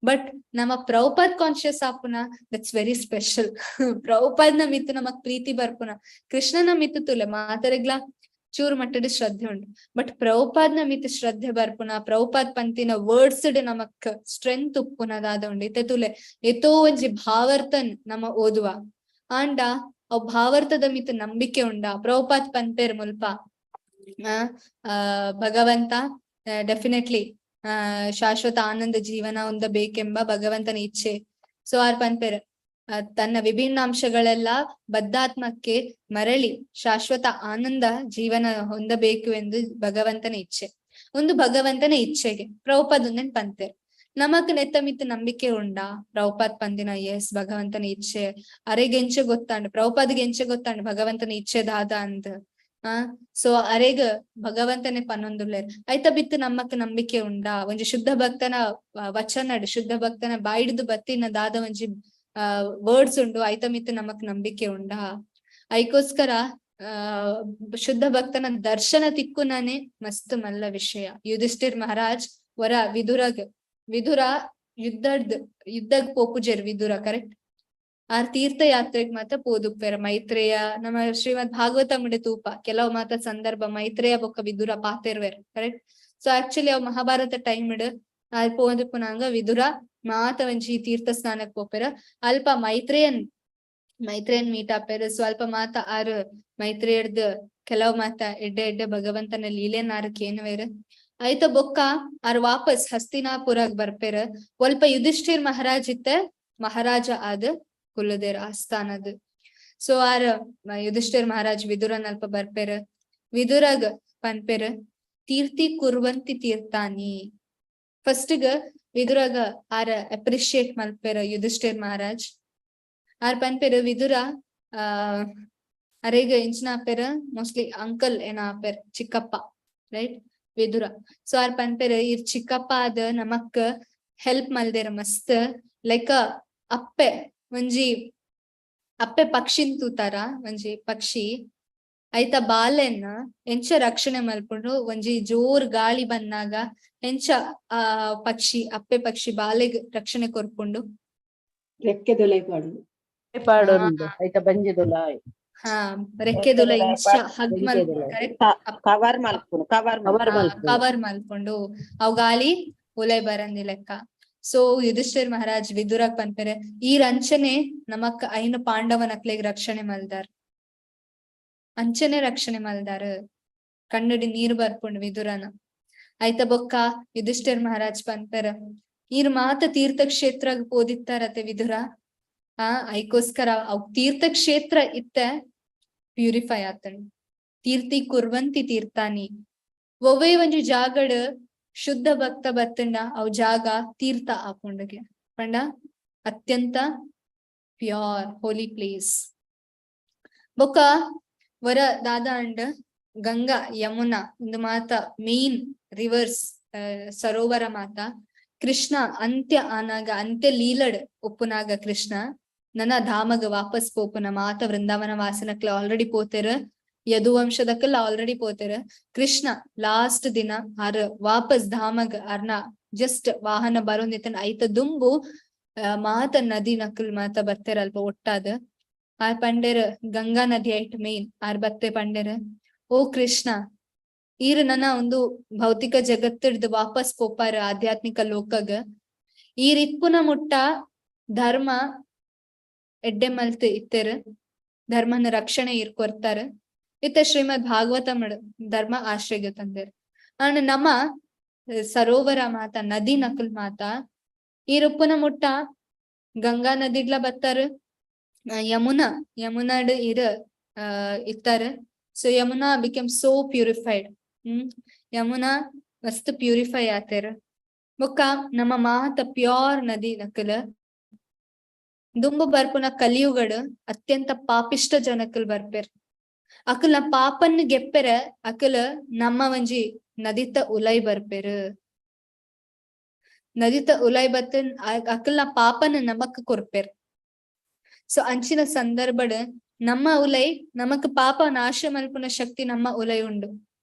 Speaker 1: ಬಟ್ ನಮ್ಮ ಪ್ರಭುಪಾದ್ ಕಾನ್ಶಿಯಸ್ ಆಪುನ that's very special. ಪ್ರಭುಪಾದ್ನ ಮಿತ್ತು ನಮಕ್ ಪ್ರೀತಿ ಬರ್ಪುನ, ಕೃಷ್ಣನ ಮಿತ್ತು ತುಲೆ ಮಾತರೆಗ್ಲ ಚೂರು ಮಟ್ಟದ ಶ್ರದ್ಧೆ ಉಂಟು, ಬಟ್ ಪ್ರಭುಪಾದ್ನ ಮಿತ್ತು ಶ್ರದ್ಧೆ ಬರ್ಪುನ, ಪ್ರಭುಪಾದ್ ಪಂತಿನ ವರ್ಡ್ಸ್ ನಮಕ್ ಸ್ಟ್ರೆಂತ್ ಉಪ್ಪುನ ದಾದ ಉಂಡು. ಇತ್ತೆ ತುಲೆ ಏತೋ ಒಂಜಿ ಭಾವರ್ತನ್ ನಮ್ಮ ಓದುವ ಆಂಡ ಅವ್ ಭಾವರ್ಥದ ಮಿತ್ತು ನಂಬಿಕೆ ಉಂಡ. ಪ್ರಭುಪಾದ್ ಪನ್ಪೇರ್ ಮುಲ್ಪ ಭಗವಂತ ಡೆಫಿನೆಟ್ಲಿ ಶಾಶ್ವತ ಆನಂದ ಜೀವನ ಹೊಂದಬೇಕೆಂಬ ಭಗವಂತನ ಇಚ್ಛೆ. ಸೊ ಆರ್ ಪನ್ಪೇರ್ ತನ್ನ ವಿಭಿನ್ನ ಅಂಶಗಳೆಲ್ಲ ಬದ್ಧಾತ್ಮಕ್ಕೆ ಮರಳಿ ಶಾಶ್ವತ ಆನಂದ ಜೀವನ ಹೊಂದಬೇಕು ಎಂದು ಭಗವಂತನ ಇಚ್ಛೆ. ಒಂದು ಭಗವಂತನ ಇಚ್ಛೆಗೆ ಪ್ರಭುಪಾದ್ ಒಂದೆನ್ ಪಂತೇರ್. ನಮಕ್ ನೆತ್ತ ಮಿತ್ ನಂಬಿಕೆ ಉಂಡಾ? ಪ್ರಭುಪಾದ್ ಪಂದಿನ ಎಸ್ ಭಗವಂತನ ಇಚ್ಛೆ ಅರೆಗೆಂಚ ಗೊತ್ತಾಂಡ್, ಪ್ರಭುಪಾದ್ಗೆ ಎಂಚ ಗೊತ್ತಾಂಡ್ ಭಗವಂತನ ಇಚ್ಛೆ ದಾದ ಅಂದ್. ಸೊ ಅರೆಗ್ ಭಗವಂತನೇ ಪನ್ನೊಂದುಲ್ಲೆರ್. ಐತ ಬಿತ್ತು ನಮ್ಮಕ್ ನಂಬಿಕೆ ಉಂಡಾ? ಒಂಜಿ ಶುದ್ಧ ಭಕ್ತನ ವಚನಡ್, ಶುದ್ಧ ಭಕ್ತನ ಬಾಯಿಡ್ದು ಬತ್ತಿನ ದಾದ ಒಂಜಿ ವರ್ಡ್ಸ್ ಉಂಡು, ಐತ ಮಿತ್ತು ನಮಕ್ ನಂಬಿಕೆ ಉಂಡಾ? ಐಕೋಸ್ಕರ ಶುದ್ಧ ಭಕ್ತನ ದರ್ಶನ ತಿಕ್ಕುನನೆ ಮಸ್ತ್ ಮಲ್ಲ ವಿಷಯ. ಯುಧಿಷ್ಠಿರ್ ಮಹಾರಾಜ್ ವರ ವಿದುರಗ್, ವಿದುರ ಯುದ್ಧಗ್ ಪೋಪುಜೆರ್ ವಿದುರ, ಕರೆಕ್ಟ್? ಆರ್ ತೀರ್ಥಯಾತ್ರೆಗ್ ಮಾತ ಪೋದುಪ್ಪೆರ್. ಮೈತ್ರೇಯ ನಮ್ಮ ಶ್ರೀಮದ್ ಭಾಗವತ ಮುಂಡೆ ತೂಪ ಕೆಲವು ಮಾತ ಸಂದರ್ಭ ಮೈತ್ರೇಯ ಬೊಕ್ಕ ವಿದುರ ಪಾತೆರ್ವೆರ್, ಕರೆಕ್ಟ್? ಸೊ ಆಕ್ಚುಲಿ ಅವ್ ಮಹಾಭಾರತ ಟೈಮ್ ಡ್ ಆರ್ ಪೋಂದಿಪ್ಪುನಾಂಗ ವಿದುರ ಮಾತ ಒಂಜಿ ತೀರ್ಥ ಸ್ನಾನಕ್ ಪೋಪೆರ್. ಅಲ್ಪ ಮೈತ್ರೇಯನ್ ಮೈತ್ರೇಯನ್ ಮೀಟ್ ಆಪೆರ್. ಸ್ವಲ್ಪ ಮಾತ ಆರ್ ಮೈತ್ರೇಯರ್ದ್ ಕೆಲವು ಮಾತ ಎಡ್ಡೆ ಎಡ್ಡೆ ಭಗವಂತನ ಲೀಲೆನ್ ಆರ್ ಕೇನುವೆರ್. ಐತ ಬೊಕ್ಕ ಆರ್ ವಾಪಸ್ ಹಸ್ತಿನಾಪುರಗ್ ಬರ್ಪೆರ್. ಒಲ್ಪ ಯುಧಿಷ್ಠಿರ್ ಮಹಾರಾಜ್ ಇತ್ತೆ ಮಹಾರಾಜ ಆದ್ ಕುಲ್ಲುದೆರ್ ಆಸ್ಥಾನದ್. ಸೊ ಆರ್ ಯುಧಿಷ್ಠಿರ್ ಮಹಾರಾಜ್ ವಿದುರನ್ ಅಲ್ಪ ಬರ್ಪೆರ್. ವಿದುರಗ್ ಪನ್ಪೆರ್, ತೀರ್ಥಿ ಕುರ್ವಂತಿ ತೀರ್ಥಾನಿ. ಫಸ್ಟ್ ಗ್ ವಿದುರಗ ಆರ್ ಅಪ್ರಿಶಿಯೇಟ್ ಮಲ್ಪೆರ್ ಯುಧಿಷ್ಠಿರ್ ಮಹಾರಾಜ್. ಆರ್ ಪನ್ಪೆರ್ ವಿದುರ ಅರೆಗ್ ಎಂಚಿನ ಆಪೆರ್, ಮೋಸ್ಟ್ಲಿ ಅಂಕಲ್ ಏನ ಆಪೆರ್, ಚಿಕ್ಕಪ್ಪ, ರೈಟ್? ವಿದುರ. ಸೊ ಆರ್ ಪನ್ಪೆರ್ ಇರ್ ಚಿಕ್ಕಪ್ಪ ಆದ್ ನಮಕ್ ಹೆಲ್ಪ್ ಮಲ್ದೆರ್ ಮಸ್ತ್. ಲೈಕ್ ಅಪ್ಪೆ ಒಂಜಿ ಅಪ್ಪೆ ಪಕ್ಷಿನ್ ತೂತಾರ, ಒಂಜಿ ಪಕ್ಷಿ ಐತ ಬಾಲೆನ್ ಎಂಚ ರಕ್ಷಣೆ ಮಲ್ಪುಂಡು, ಒಂಜಿ ಜೋರ್ ಗಾಳಿ ಬಂದಾಗ ಎಂಚ ಆ ಪಕ್ಷಿ ಅಪ್ಪೆ ಪಕ್ಷಿ ಬಾಲೆಗ್ ರಕ್ಷಣೆ ಕೊರ್ಪುಂಡು.
Speaker 9: ರೆಕ್ಕೆದೊಲೈ ಪಾಡು
Speaker 2: ಪಾಡೊಂದು ಐತ ಬಂಜಿದೊಲಾಯ್.
Speaker 1: ಹಾ, ರೆಕ್ಕೆದೊಲ ಇಂಚ ಹಗ್ ಮಲ್, ಕರೆಕ್ಟ್?
Speaker 8: ಕವರ್ ಮಲ್ಪುನು, ಕವರ್.
Speaker 2: ಕವರ್ ಮಲ್ಪುನು.
Speaker 1: ಕವರ್ ಮಲ್ಪುಂಡು, ಅವ್ ಗಾಳಿ ಉಲೈ ಬರಂದಿ ಲೆಕ್ಕ. ಸೊ ಯುಧಿಷ್ಠಿರ್ ಮಹಾರಾಜ್ ವಿದುರಗ್ ಪನ್ಪೆರೆ, ಈ ರಂಚನೆ ನಮಕ್ ಐನು ಪಾಂಡವನಕ್ಲೆಗ್ ರಕ್ಷಣೆ ಮಲ್ದಾರ್, ಅಂಚನೆ ರಕ್ಷಣೆ ಮಲ್ದಾರ್. ಕಣ್ಣುಡಿ ನೀರು ಬರ್ಪುಂಡು ವಿದುರನ. ಐತ ಬೊಕ್ಕ ಯುಧಿಷ್ಠಿರ್ ಮಹಾರಾಜ್ ಪನ್ಪೆರ, ನೀರ್ ಮಾತ ತೀರ್ಥಕ್ಷೇತ್ರಗ್ ಪೋದಿತ್ತಾರತೆ ವಿದುರ, ಐಕೋಸ್ಕರ ಅವ್ ತೀರ್ಥಕ್ಷೇತ್ರ ಇತ್ತ ಪ್ಯೂರಿಫೈ ಆತಂಡ್. ತೀರ್ಥಿ ಕುರ್ವಂತಿ ತೀರ್ಥಾನಿ. ಒವ್ವೇ ಒಂಜಿ ಜಾಗಡ್ ಶುದ್ಧ ಭಕ್ತ ಬತ್ತಂಡ ಅವ್ ಜಾಗ ತೀರ್ಥ ಆಪುಂಡುಗೆ, ಪಂಡ ಅತ್ಯಂತ ಪ್ಯೂರ್ ಹೋಲಿ ಪ್ಲೇಸ್. ಬೊಕ್ಕ ವರ ದಾದ ಅಂಡ್ ಗಂಗಾ ಯಮುನಾ ಇಂದು ಮಾತ ಮೇನ್ ರಿವರ್ಸ್, ಸರೋವರ ಮಾತ. ಕೃಷ್ಣ ಅಂತ್ಯ ಆನಾಗ, ಅಂತ್ಯ ಲೀಲಡ್ ಉಪ್ಪುನಾಗ ಕೃಷ್ಣ ನನ್ನ ಧಾಮಗ ವಾಪಸ್ ಪೋಪುನ ಮಾತ ವೃಂದಾವನ ವಾಸನಕ್ಲ ಆಲ್ರೆಡಿ ಪೋತೆರ್, ಯದುವಂಶದಕ್ಕೆಲ್ಲ ಆಲ್ರೆಡಿ ಪೋತೆರ್. ಕೃಷ್ಣ ಲಾಸ್ಟ್ ದಿನ ಆರ್ ವಾಪಸ್ ಧಾಮಗ್ ಅರ್ನ ಜಸ್ಟ್ ವಾಹನ ಬರೋಂದಿತ್ತನ, ಐತ ದುಂಬು ಮಾತ ನದಿ ನಕಲ್ ಮಾತ ಬತ್ತೆರ್ ಅಲ್ಪ ಒಟ್ಟಾದ್. ಆರ್ ಪಂಡೆರ್ ಗಂಗಾ ನದಿ ಐಟ್ ಮೇನ್ ಆರ್ ಬತ್ತೆ ಪಂಡೆರ್, ಓ ಕೃಷ್ಣ, ಈರ್ ನನ್ನ ಒಂದು ಭೌತಿಕ ಜಗತ್ತಿಡ್ದು ವಾಪಸ್ ಪೋಪಾರ ಆಧ್ಯಾತ್ಮಿಕ ಲೋಕಗ್, ಈರ್ ಇಪ್ಪುನ ಮುಟ್ಟ ಧರ್ಮ ಎಡ್ಡೆ ಮಲ್ತ್ ಇತ್ತೆರ್, ಧರ್ಮನ ರಕ್ಷಣೆ ಈರ್ ಕೊರ್ತಾರ, ಇತ್ತ ಶ್ರೀಮದ್ ಭಾಗವತ ಧರ್ಮ ಆಶ್ರಯ ತಂದೆರ್. ಅಂಡ್ ನಮ್ಮ ಸರೋವರ ಮಾತ ನದಿ ನಕುಲ್ ಮಾತ ಈರುಪ್ಪುನ ಮುಟ್ಟ ಗಂಗಾ ನದಿಡ್ಲ ಬತ್ತಾರ, ಯಮುನಾ ಯಮುನಾಡ್ ಇರ್ ಇತ್ತಾರ. So Yamuna became so purified. Yamuna ಮಸ್ತ್ ಪ್ಯೂರಿಫೈ ಆತೇರ್. ಬೊಕ್ಕ ನಮ್ಮ ಮಾತ ಪ್ಯೂರ್ ನದಿ ನಕಲ್ ದುಂಬು ಬರ್ಪುನ ಕಲಿಯುಗಡ್ ಅತ್ಯಂತ ಪಾಪಿಷ್ಟ ಜನಕಲ್ ಬರ್ಪೆರ್. ಅಕಲ್ನ ಪಾಪನ್ ಗೆಪ್ಪೆರೆ ಅಕಲ್ ನಮ್ಮ ಒಂಜಿ ನದಿತ ಉಲೈ ಬರ್ಪೆರ್. ನದಿತ ಉಲೈ ಬತ್ತ ಅಕಲ್ನ ಪಾಪನ್ ನಮಕ್ ಕೊರ್ಪೆರ್. ಸೊ ಅಂಚಿನ ಸಂದರ್ಭಡ್ ನಮ್ಮ ಉಲೈ ನಮಕ್ ಪಾಪ ನಾಶ ಮಲ್ಪುನ ಶಕ್ತಿ ನಮ್ಮ ಉಲೈ ಉಂಡು.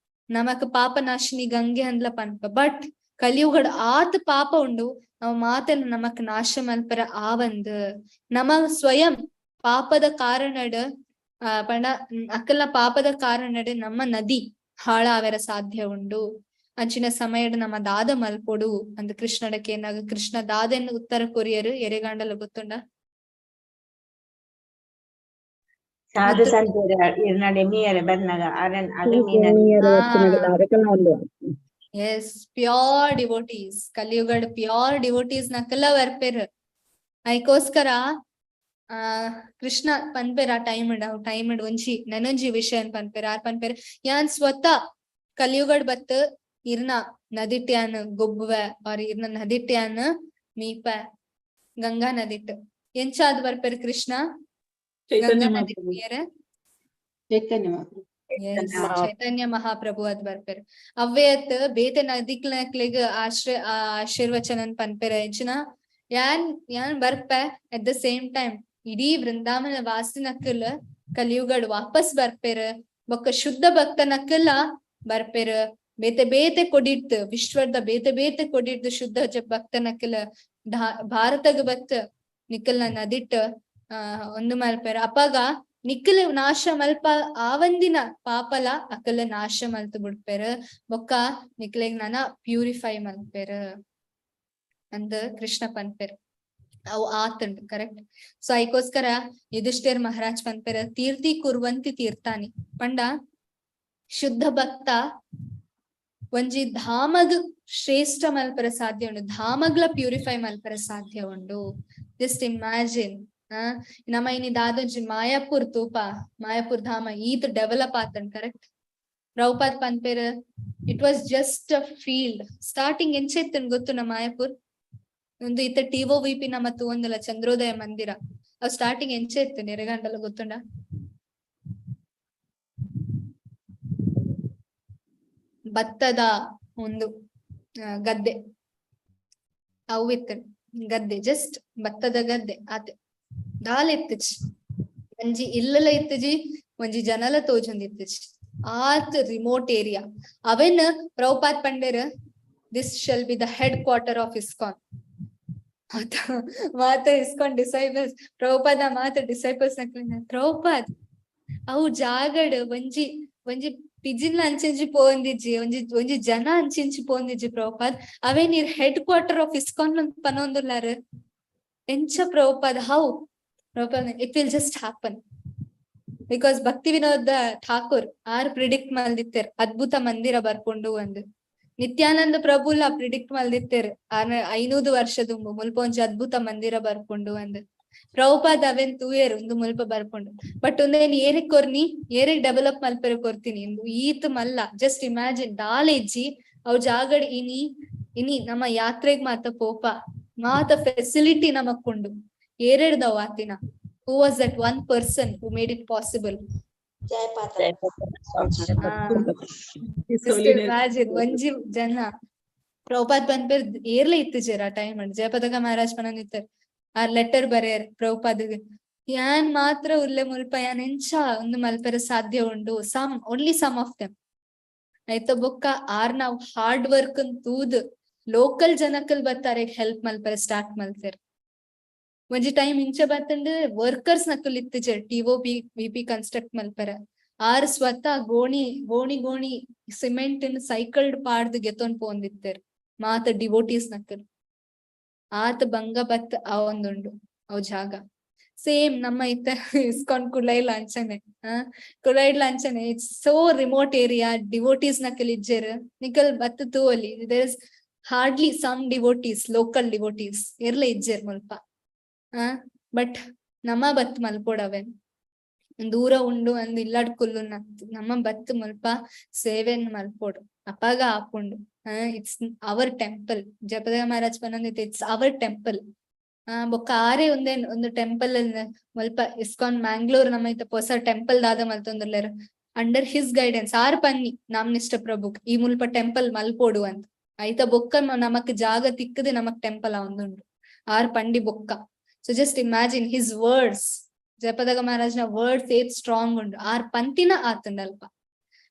Speaker 1: ನಮಕ್ ಪಾಪ ನಾಶಿನಿ ಗಂಗೆ ಅಂದ್ಲ ಪನ್ಪ. ಬಟ್ ಕಲಿಯುಗಡ್ ಆತ್ ಪಾಪ ಉಂಡು, ನಾವು ಮಾತೆಲ್ಲ ನಮಕ್ ನಾಶ ಮಲ್ಪರ ಆವಂದ್. ನಮ್ಮ ಸ್ವಯಂ ಪಾಪದ ಕಾರಣಡ್ ಪಂಡ ಅಕಲ್ನ ಪಾಪದ ಕಾರಣಡ್ ನಮ್ಮ ನದಿ ಹಾಳಾವೆರ ಸಾಧ್ಯ ಉಂಡು. ಅಂಚಿನ ಸಮಯಡ್ ನಮ್ಮ ದಾದ ಮಲ್ಪೊಡು ಅಂದ್ ಕೃಷ್ಣಡಕ್ಕೆ ಏನಾಗ ಕೃಷ್ಣ ದಾದೆನ್ ಉತ್ತರ ಕೊರಿಯರು ಎರೆಗಾಂಡಲ ಗೊತ್ತುಂಡ?
Speaker 8: ಸಾಧು ಸಂತೇರ ಇರ್ನಡೆ ಮೀಯರೆ ಬರ್ನಗ ಅರನ್ ಅದು ಮೀನ.
Speaker 1: ಎಸ್, ಪ್ಯೂರ್ ಡಿವೋಟೀಸ್, ಕಲಿಯುಗಡ್ ಪ್ಯೂರ್ ಡಿವೋಟೀಸ್ ನಕಲ ಬರ್ಪೆರ್. ಐಕೋಸ್ಕರ ಕೃಷ್ಣ ಪನ್ಪೆರ್ ಆ ಟೈಮ್ ಟೈಮ್ ಒಂಜಿ ನನೊಂಜಿ ವಿಷಯ ಪನ್ಪೆರ್. ಆರ್ ಪನ್ಪೆರ್, ಯಾನ್ ಸ್ವತಃ ಕಲಿಯುಗಡ್ ಬತ್ ಇರ್ನ ನದಿಟ್ಯಾನ್ ಗೊಬ್ಬುವೆ ಆರ್ ಇರ್ನ ನದಿಟ್ಯಾನ್ ಮೀಪ ಗಂಗಾ ನದಿಟ್. ಎಂಚಾದ್ ಬರ್ಪೆರ್ ಕೃಷ್ಣ
Speaker 9: ಚೈತನ್ಯ
Speaker 1: ಗಂಗಾ
Speaker 9: ಮಹಾಪ್ರಭು.
Speaker 1: ನದಿಟ್?
Speaker 9: ಚೈತನ್ಯ ಮಹಾಪ್ರಭು.
Speaker 1: ಎಸ್, ಚೈತನ್ಯ ಮಹಾಪ್ರಭು ಅದ್ ಬರ್ಪೆರ್. ಅವ್ವೇತ್ ಬೇತೆ ನದಿಕ್ಲಕ್ಲೆಗ್ ಆಶ್ರಯ ಆಶೀರ್ವಚನನ್ ಪನ್ಪೆರ್ ಎಂಚಿನ ಯಾನ್ ಯಾನ್ ಬರ್ಪೆ, ಅಟ್ the same time ಇಡೀ ವೃಂದಾವನ ವಾಸಿನಕ್ಕಲ್ ಕಲಿಯುಗಡ್ ವಾಪಸ್ ಬರ್ಪೆರ್, ಬೊಕ್ಕ ಶುದ್ಧ ಭಕ್ತನಕ್ಕಲ ಬರ್ಪೆರ್. ಬೇತೆ ಬೇತೆ ಕೊಡಿಡ್ತು ವಿಶ್ವದ ಬೇತೆ ಬೇತೆ ಕೊಡಿಡ್ತು ಶುದ್ಧ ಭಕ್ತನಕ್ಕಲ ಭಾರತಗ್ ಬತ್ ನಿಕ್ಕಲ್ನ ನದಿಟ್ ಒಂದು ಮಲ್ಪೆರ್. ಅಪಗ ನಿಕ್ಕಲ್ ನಾಶ ಮಲ್ಪ ಆವಂದಿನ ಪಾಪಲ ಅಕಲ ನಾಶ ಮಲ್ತು ಬಿಡ್ಪೆರ್, ಬೊಕ್ಕ ನಿಕ್ಲೆಗ್ ನನ ಪ್ಯೂರಿಫೈ ಮಲ್ಪೆರ್ ಅಂದ್ ಕೃಷ್ಣ ಪನ್ಪೆರ್. ಅವು ಆತುಂಡು, ಕರೆಕ್ಟ್. ಸೊ ಐಕೋಸ್ಕರ ಯುಧಿಷ್ಠಿರ್ ಮಹಾರಾಜ್ ಪನ್ಪೆರ್ ತೀರ್ಥಿ ಕುರ್ವಂತಿ ತೀರ್ಥಾನಿ ಪಂಡ ಶುದ್ಧ ಭಕ್ತ ಒಂಜಿ ಧಾಮಗ್ ಶ್ರೇಷ್ಠ ಮಲ್ಪರ ಸಾಧ್ಯ ಉಂಡು, ಧಾಮಗ್ಲ ಪ್ಯೂರಿಫೈ ಮಲ್ಪರ ಸಾಧ್ಯ ಉಂಡು. ಜಸ್ಟ್ ಇಮ್ಯಾಜಿನ್, ನಮ್ಮ ಇನಿ ದಾದೊಂಜಿ ಮಾಯಾಪುರ್ ತೂಪ, ಮಾಯಾಪುರ್ ಧಾಮ ಈತ್ ಡೆವಲಪ್ ಆತನ್, ಕರೆಕ್ಟ್. ಪ್ರಭುಪಾದ್ ಪನ್ಪೆರ್ it was just a field starting. ಎಂಚ ಇತ್ತನ್ ಗೊತ್ತು ನಮ್ಮ ಮಾಯಾಪುರ್? ಒಂದು ಇತ್ತ ಟಿ ಒ ವಿ ಪಿ ನಮ್ಮ ತೂವೊಂದುಲ್ಲ ಚಂದ್ರೋದಯ ಮಂದಿರ, ಅವ್ ಸ್ಟಾರ್ಟಿಂಗ್ ಎಂಚ ಇತ್ತು ನೆರೆಗಂಡಲ ಗೊತ್ತುಂಡ? ಭತ್ತದ ಒಂದು ಗದ್ದೆ ಅವು ಇತ್ತು, ಗದ್ದೆ ಜಸ್ಟ್ ಭತ್ತದ ಗದ್ದೆ ಆತೆ ದಾಲ ಇತ್ತುಜಿ, ಒಂಜಿ ಇಲ್ಲಲ ಇತ್ತುಜಿ, ಒಂಜಿ ಜನಲ ತೋಜೊಂದು ಇತ್ತುಜಿ, ಆತ್ ರಿಮೋಟ್ ಏರಿಯಾ. ಅವೆನ್ ಪ್ರಭುಪಾದ್ ಪಂಡೆರ್ this shall be the headquarter of ISKCON. ಮಾತ ಇಸ್ಕಾನ್ ಡಿಸೈಪಲ್ಸ್ ಪ್ರಭುಪಾದ ಮಾತ ಡಿಸೈಪಲ್ಸ್ ಪ್ರಭುಪಾದ್ ಅವು ಜಾಗಡ್ ಒಂಜಿ ಒಂಜಿ ಪಿಜಿನ್ ಅಂಚಿಂಚಿ ಪೋಂದಿಜ್ಜಿ, ಒಂಜಿ ಒಂಜಿ ಜನ ಅಂಚಿಂಚಿ ಪೋಂದಿಜ್ಜಿ ಪ್ರಭುಪಾದ್, ಅವೇ ನೀರ್ ಹೆಡ್ ಕ್ವಾರ್ಟರ್ ಆಫ್ ಇಸ್ಕಾನ್ ಪನೊಂದುಲ್ಲಾರ್ ಎಂಚ Prabhupad? How Prabhupad it will just happen because Bhakti Vinod Thakur are predict ಮಲ್ದಿತ್ತೆರ್ ಅದ್ಭುತ ಮಂದಿರ ಬರ್ಕೊಂಡು ಅಂದ್. ನಿತ್ಯಾನಂದ ಪ್ರಭುಲ ಪ್ರಿಡಿಕ್ಟ್ ಮಲ್ದಿತ್ತೆರ್ ಆರ್ 500 ವರ್ಷ ದುಂಬು ಮುಲ್ಪ ಒಂಜಿ ಅದ್ಭುತ ಮಂದಿರ ಬರ್ಕೊಂಡು ಅಂದ್. ಪ್ರಭುಪಾದ್ ಅವೆನ್ ತೂಯೆರ್ ಉಂದು ಮುಲ್ಪ ಬರ್ಕೊಂಡು, ಬಟ್ ಉಂದೇನ್ ಏರಿಗ್ ಕೊರ್ನಿ, ಏರಿಗ್ ಡೆವಲಪ್ ಮಲ್ಪೆರೆ ಕೊರ್ತೀನಿ ಇಂದು ಈತ್ ಮಲ್ಲ. ಜಸ್ಟ್ ಇಮ್ಯಾಜಿನ್ ದಾಲ ಇಜ್ಜಿ ಅವ್ ಜಾಗಡ್ ಇನಿ ಇನಿ ನಮ್ಮ ಯಾತ್ರೆಗ್ ಮಾತ ಪೋಪ ಮಾತ ಫೆಸಿಲಿಟಿ ನಮಕ್ಕುಂಡು. ಏರೆಡ್ದವ್ ಆತಿನ? Who was that one person who made it possible? Just imagine ಒಂಜಿ ಜನ ಪ್ರಭುಪಾದ್ ಪನ್ಪೆರ್ ಏರ್ಲ ಇತ್ತಿಜೆರ್ ಆ ಟೈಮ್ ಜಯಪದಕ ಮಹಾರಾಜ್ ಪನೊಂದಿತ್ತೆರ್ ಆ ಲೆಟರ್ ಬರೆಯರ್ ಪ್ರಭುಪಾದ್ಗ್, ಯಾನ್ ಮಾತ್ರ ಉಲ್ಲೆ ಮುಲ್ಪ ಯಾನ್ ಎಂಚ ಒಂದು ಮಲ್ಪೆರೆ ಸಾಧ್ಯ ಉಂಡು, some only some of them. ಆಯ್ತ ಬೊಕ್ಕ ಆರ್ ನಾವ್ ಹಾರ್ಡ್ ವರ್ಕ್ ತೂದ್ ಲೋಕಲ್ ಜನಕ್ಕಲ್ ಬತ್ತಾರೆ ಹೆಲ್ಪ್ ಮಲ್ಪೆರೆ ಸ್ಟಾರ್ಟ್ ಮಲ್ತೆರ್. ಒಂಜಿ ಟೈಮ್ ಇಂಚ ಬತ್ತಂಡ್ ವರ್ಕರ್ಸ್ ನಕುಲ್ ಇತ್ತಿಜೆರ್ T O B V P construct ಮಲ್ಪೆರೆ. ಆರ್ ಸ್ವತಃ ಗೋಣಿ ಗೋಣಿ ಗೋಣಿ ಸಿಮೆಂಟ್ ಸೈಕಲ್ಡ್ ಪಾಡ್ದ್ ಗೆತೊಂಡ್ ಪೋಂದಿತ್ತೆರ್ ಮಾತ ಡಿವೋಟೀಸ್ ನಕುಲ್. ಆತ ಬಂಗ ಬತ್ ಆ ಒಂದುಂಡು ಅವ್ ಜಾಗ. ಸೇಮ್ ನಮ್ಮ ಇತ್ತ ಇಸ್ಕಾನ್ ಕುಲೈಲ್ ಅಂಚನೆ, ಕುಲೈಲ್ ಅಂಚನೆ it's so remote area, devotees ನಕಲ್ ಇಜ್ಜೆರ್ ನಿಕಲ್ ಬತ್ ತೂವೊಲಿ, there is hardly some devotees, local devotees ಎರ್ಲ ಇಜ್ಜೆರ್ ಮುಲ್ಪ. ಬಟ್ ನಮ್ಮ ಬತ್ ಮಲ್ಪೊಡವೆ ದೂರ ಉಂಡು ಅಂದ್ ಇಲ್ಲಡ್ ಕುಲ್ಲು ನಮ್ಮ ಬತ್ ಮುಲ್ಪ ಸೇವೆನ್ ಮಲ್ಪೊಡು ಅಪಗ ಆಪುಂಡು. It's our temple. Jayapataka Maharaj ಪನೊಂದಿತ್ತೆ it's our temple. ಬೊಕ್ಕ ಆರೇ ಒಂದೇನ್ ಒಂದು ಟೆಂಪಲ್ ಮುಲ್ಪ ಇಸ್ಕಾನ್ ಮ್ಯಾಂಗ್ಳೂರ್ ನಮ್ಮ ಇತ್ತ ಪೊಸ ಟೆಂಪಲ್ ದಾದ ಮಲ್ತೊಂದುಲ್ಲೆರ್ ಅಂಡರ್ his guidance. R ಪನ್ನಿ ನಾಮನಿಷ್ಠ ಪ್ರಭು ಈ ಮುಲ್ಪ ಟೆಂಪಲ್ ಮಲ್ಪೊಡು ಅಂತ. ಐತ ಬೊಕ್ಕ ನಮಕ್ ಜಾಗ ತಿಕ್ಕದೆ ನಮಕ್ ಟೆಂಪಲ್ ಆವೊಂದುಂಡು ಆರ್ ಪಂಡಿ ಬೊಕ್ಕ. So just imagine his words, Jayapataka ಮಹಾರಾಜ್ನ words ಏತ್ ಸ್ಟ್ರಾಂಗ್ ಉಂಡು. ಆರ್ ಪಂತಿನ ಆತುಂಡಲ್ಪ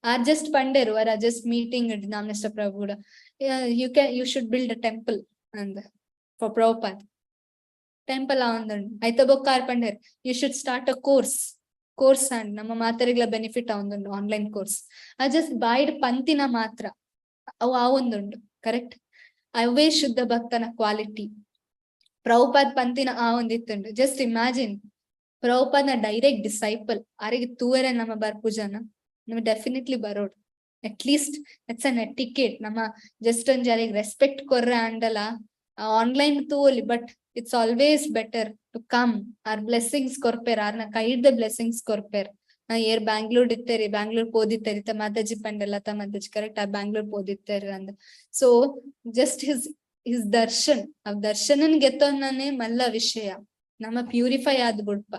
Speaker 1: ಆರ್ ಜಸ್ಟ್ ಪಂಡೇರು ಆರ್ just meeting Namanishtha Prabhu you should build a temple ಅಂದ್ ಫಾರ್ ಪ್ರಭುಪಾದ್. ಟೆಂಪಲ್ ಆವೊಂದುಂಡು. ಐತ ಬೊಕ್ಕ ಆರ್ ಪಂಡೇರ್ you should start a course, course and ನಮ್ಮ ಮಾತರಿಗ್ಲ ಬೆನಿಫಿಟ್ ಆವೊಂದುಂಡು ಆನ್ಲೈನ್ ಕೋರ್ಸ್. ಆ ಜಸ್ಟ್ ಬಾಯ್ಡ್ ಪಂತಿನ ಮಾತ್ರ ಅವು ಆವೊಂದುಂಡು, ಕರೆಕ್ಟ್. ಅವೇ ಶುದ್ಧ ಭಕ್ತನ ಕ್ವಾಲಿಟಿ. ಪ್ರಭುಪಾದ್ ಪಂತಿನ ಆ ಒಂದಿತ್ತುಂಡು. ಜಸ್ಟ್ ಇಮ್ಯಾಜಿನ್ ಪ್ರಭುಪಾದ್ನ ಡೈರೆಕ್ಟ್ ಡಿಸೈಪಲ್ ಆರಿಗೆ ತೂವರೆ ನಮ್ಮ ಬರ್ಪುಜನ ನಮ ಡೆಫಿನೆಟ್ಲಿ ಬರೋಡು. At least it's an etiquette. ನಮ್ಮ ಜಸ್ಟ್ ಒಂಜಿ ಅರೆಗ್ ರೆಸ್ಪೆಕ್ಟ್ ಕೊರ್ರೆ ಆಂಡಲ ಆನ್ಲೈನ್ ತೂವೊಲಿ, but it's always better to come. R blessings ಕೊರ್ಪೆರ್, ಆರ್ನ ಕೈಡ್ದ ಬ್ಲೆಸ್ಸಿಂಗ್ಸ್ ಕೊರ್ಪೆರ್. ಏರ್ ಬ್ಯಾಂಗ್ಳೂರ್ ಇತ್ತೇರಿ, ಬ್ಯಾಂಗ್ಳೂರ್ ಪೋದಿತ್ತೇರಿ, ಇತ್ತ ಮಾತಾಜಿ ಪಂಡೆ, ಲತಾ ಮಾತಾಜಿ, ಕರೆಕ್ಟ್, ಆ ಬ್ಯಾಂಗ್ಳೂರ್ ಪೋದಿತ್ತೇರಿ ಅಂದ್. ಸೊ ಜಸ್ಟ್ his his Darshan, ಆ ದರ್ಶನನ್ ಗೆತ್ತೊನ್ನನೆ ಮಲ್ಲ ವಿಷಯ. ನಮ್ಮ ಪ್ಯೂರಿಫೈ ಆದ್ ಬುಡ್ಪ.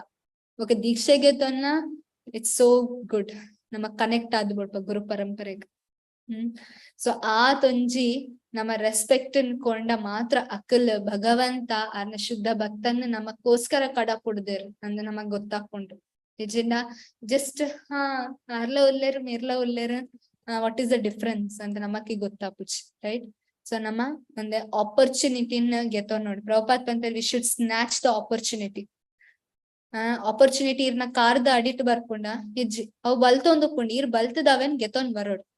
Speaker 1: ಓಕೆ, ದೀಕ್ಷೆ ಗೆತ್ತೊನ್ನ it's so good. ನಮ್ಮ ಕನೆಕ್ಟ್ ಆದ್ ಬುಡ್ಪ ಗುರು ಪರಂಪರೆಗ್. ಸೊ ಆತೊಂಜಿ ನಮ್ಮ ರೆಸ್ಪೆಕ್ಟ್ ಕೊಂಡ ಮಾತ್ರ ಅಕಲ್ ಭಗವಂತ ಆರ್ನ ಶುದ್ಧ ಭಕ್ತನ್ ನಮಕ್ಕೋಸ್ಕರ ಕಡ ಕುಡ್ದೇರ್ ಅಂದ್ ನಮಗ್ ಗೊತ್ತಾಕೊಂಡು. ನಿಜಂಡ ಜಸ್ಟ್ ಹಾ ಆರ್ಲ ಉಲ್ಲೇರು ಮಿರ್ಲ ಉಲ್ಲೇರು, what is the difference ಅಂತ ನಮಕ್ಕೆ ಗೊತ್ತಾಪುಜಿ, ರೈಟ್? ಸೊ ನಮ್ಮ ಒಂದೇ ಆಪರ್ಚುನಿಟಿನ ಗೆತ್ತೋ ನೋಡಿ. ಪ್ರಭುಪಾದ್ ಪಂತ, we should snatch the opportunity. Opportunity ಇರ್ನ ಕಾರ್ದ ಅಡಿಟ್ ಬರ್ಪುಂಡ? ಇಜ್ಜಿ. ಅವು ಬಲ್ತೊಂದುಪ್ಪುಂಡು, ಇರ್ ಬಲ್ತದ ಅವೇನ್ ಗೆತ್ತೊಂದ್ ಬರೋಡು.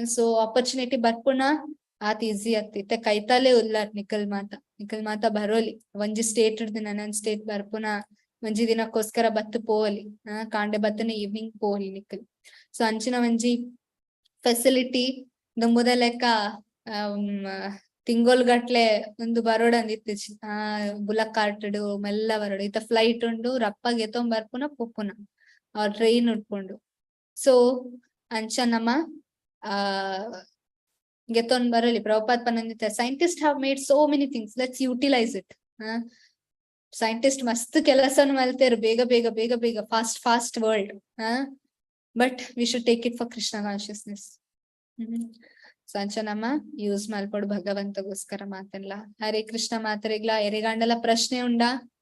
Speaker 1: ಸೊ ಆಪರ್ಚುನಿಟಿ ಬರ್ಪುಣ ಆತ್ ಈಸಿ ಅತ್ತ್. ಇತ್ತೆ ಕೈತಾಲೆ ಉಲ್ಲಾರ್ ನಿಕಲ್ ಮಾತ, ನಿಕಲ್ ಮಾತ ಬರೋಲಿ. ಒಂಜಿ ಸ್ಟೇಟ್ ಹಿಡ್ದು ನನೊಂದ್ ಸ್ಟೇಟ್ ಬರ್ಪುನ, ಒಂಜಿ ದಿನಕ್ಕೋಸ್ಕರ ಬತ್ತು ಪೋವಲಿ. ಕಾಂಡೆ ಬತ್ತನ ಈವ್ನಿಂಗ್ ಪೋವಲಿ ನಿಕಲ್. ಸೊ ಅಂಚಿನ ಒಂಜಿ ಫೆಸಿಲಿಟಿ. ದುಂಬುದ ಲೆಕ್ಕ ತಿಂಗೊಲ್ ಗಟ್ಲೆ ಒಂದು ಬರೋಡಂದ್ ಇತ್ತಿಜಿ. ಆ ಬುಲಕ್ ಕಾರ್ಟ್ ಮೆಲ್ಲ ಬರೋಡು. ಇತ್ತ ಫ್ಲೈಟ್ ಉಂಡು, ರಪ್ಪ ಗೆತೊಂದ್ ಬರ್ಪುನ ಪೋಪುನ, ಆ ಟ್ರೈನ್ ಉಟ್ಕೊಂಡು. ಸೊ ಅಂಚ ನಮ ಆ ಗೆತೊಂದ್ ಬರಲಿ. Prabhupad ಪನೊಂದಿತ್ತೆ, "Scientist have made so many things, let's utilize it." Scientist ಮಸ್ತ್ ಕೆಲಸನು ಮಲ್ತೇರು, ಬೇಗ ಬೇಗ ಬೇಗ ಬೇಗ, fast fast world, but we should take it for Krishna consciousness. So ಅಂಚ ನಮ್ಮ ಯೂಸ್ ಮಲ್ಪೊಡು ಭಗವಂತಗೋಸ್ಕರ ಮಾತೆಲ್ಲ. ಹರೇ ಕೃಷ್ಣ ಮಾತೆರೆಗ್ಲಾ. ಎರೆಗಾಂಡಲ ಪ್ರಶ್ನೆ ಉಂಡಾ?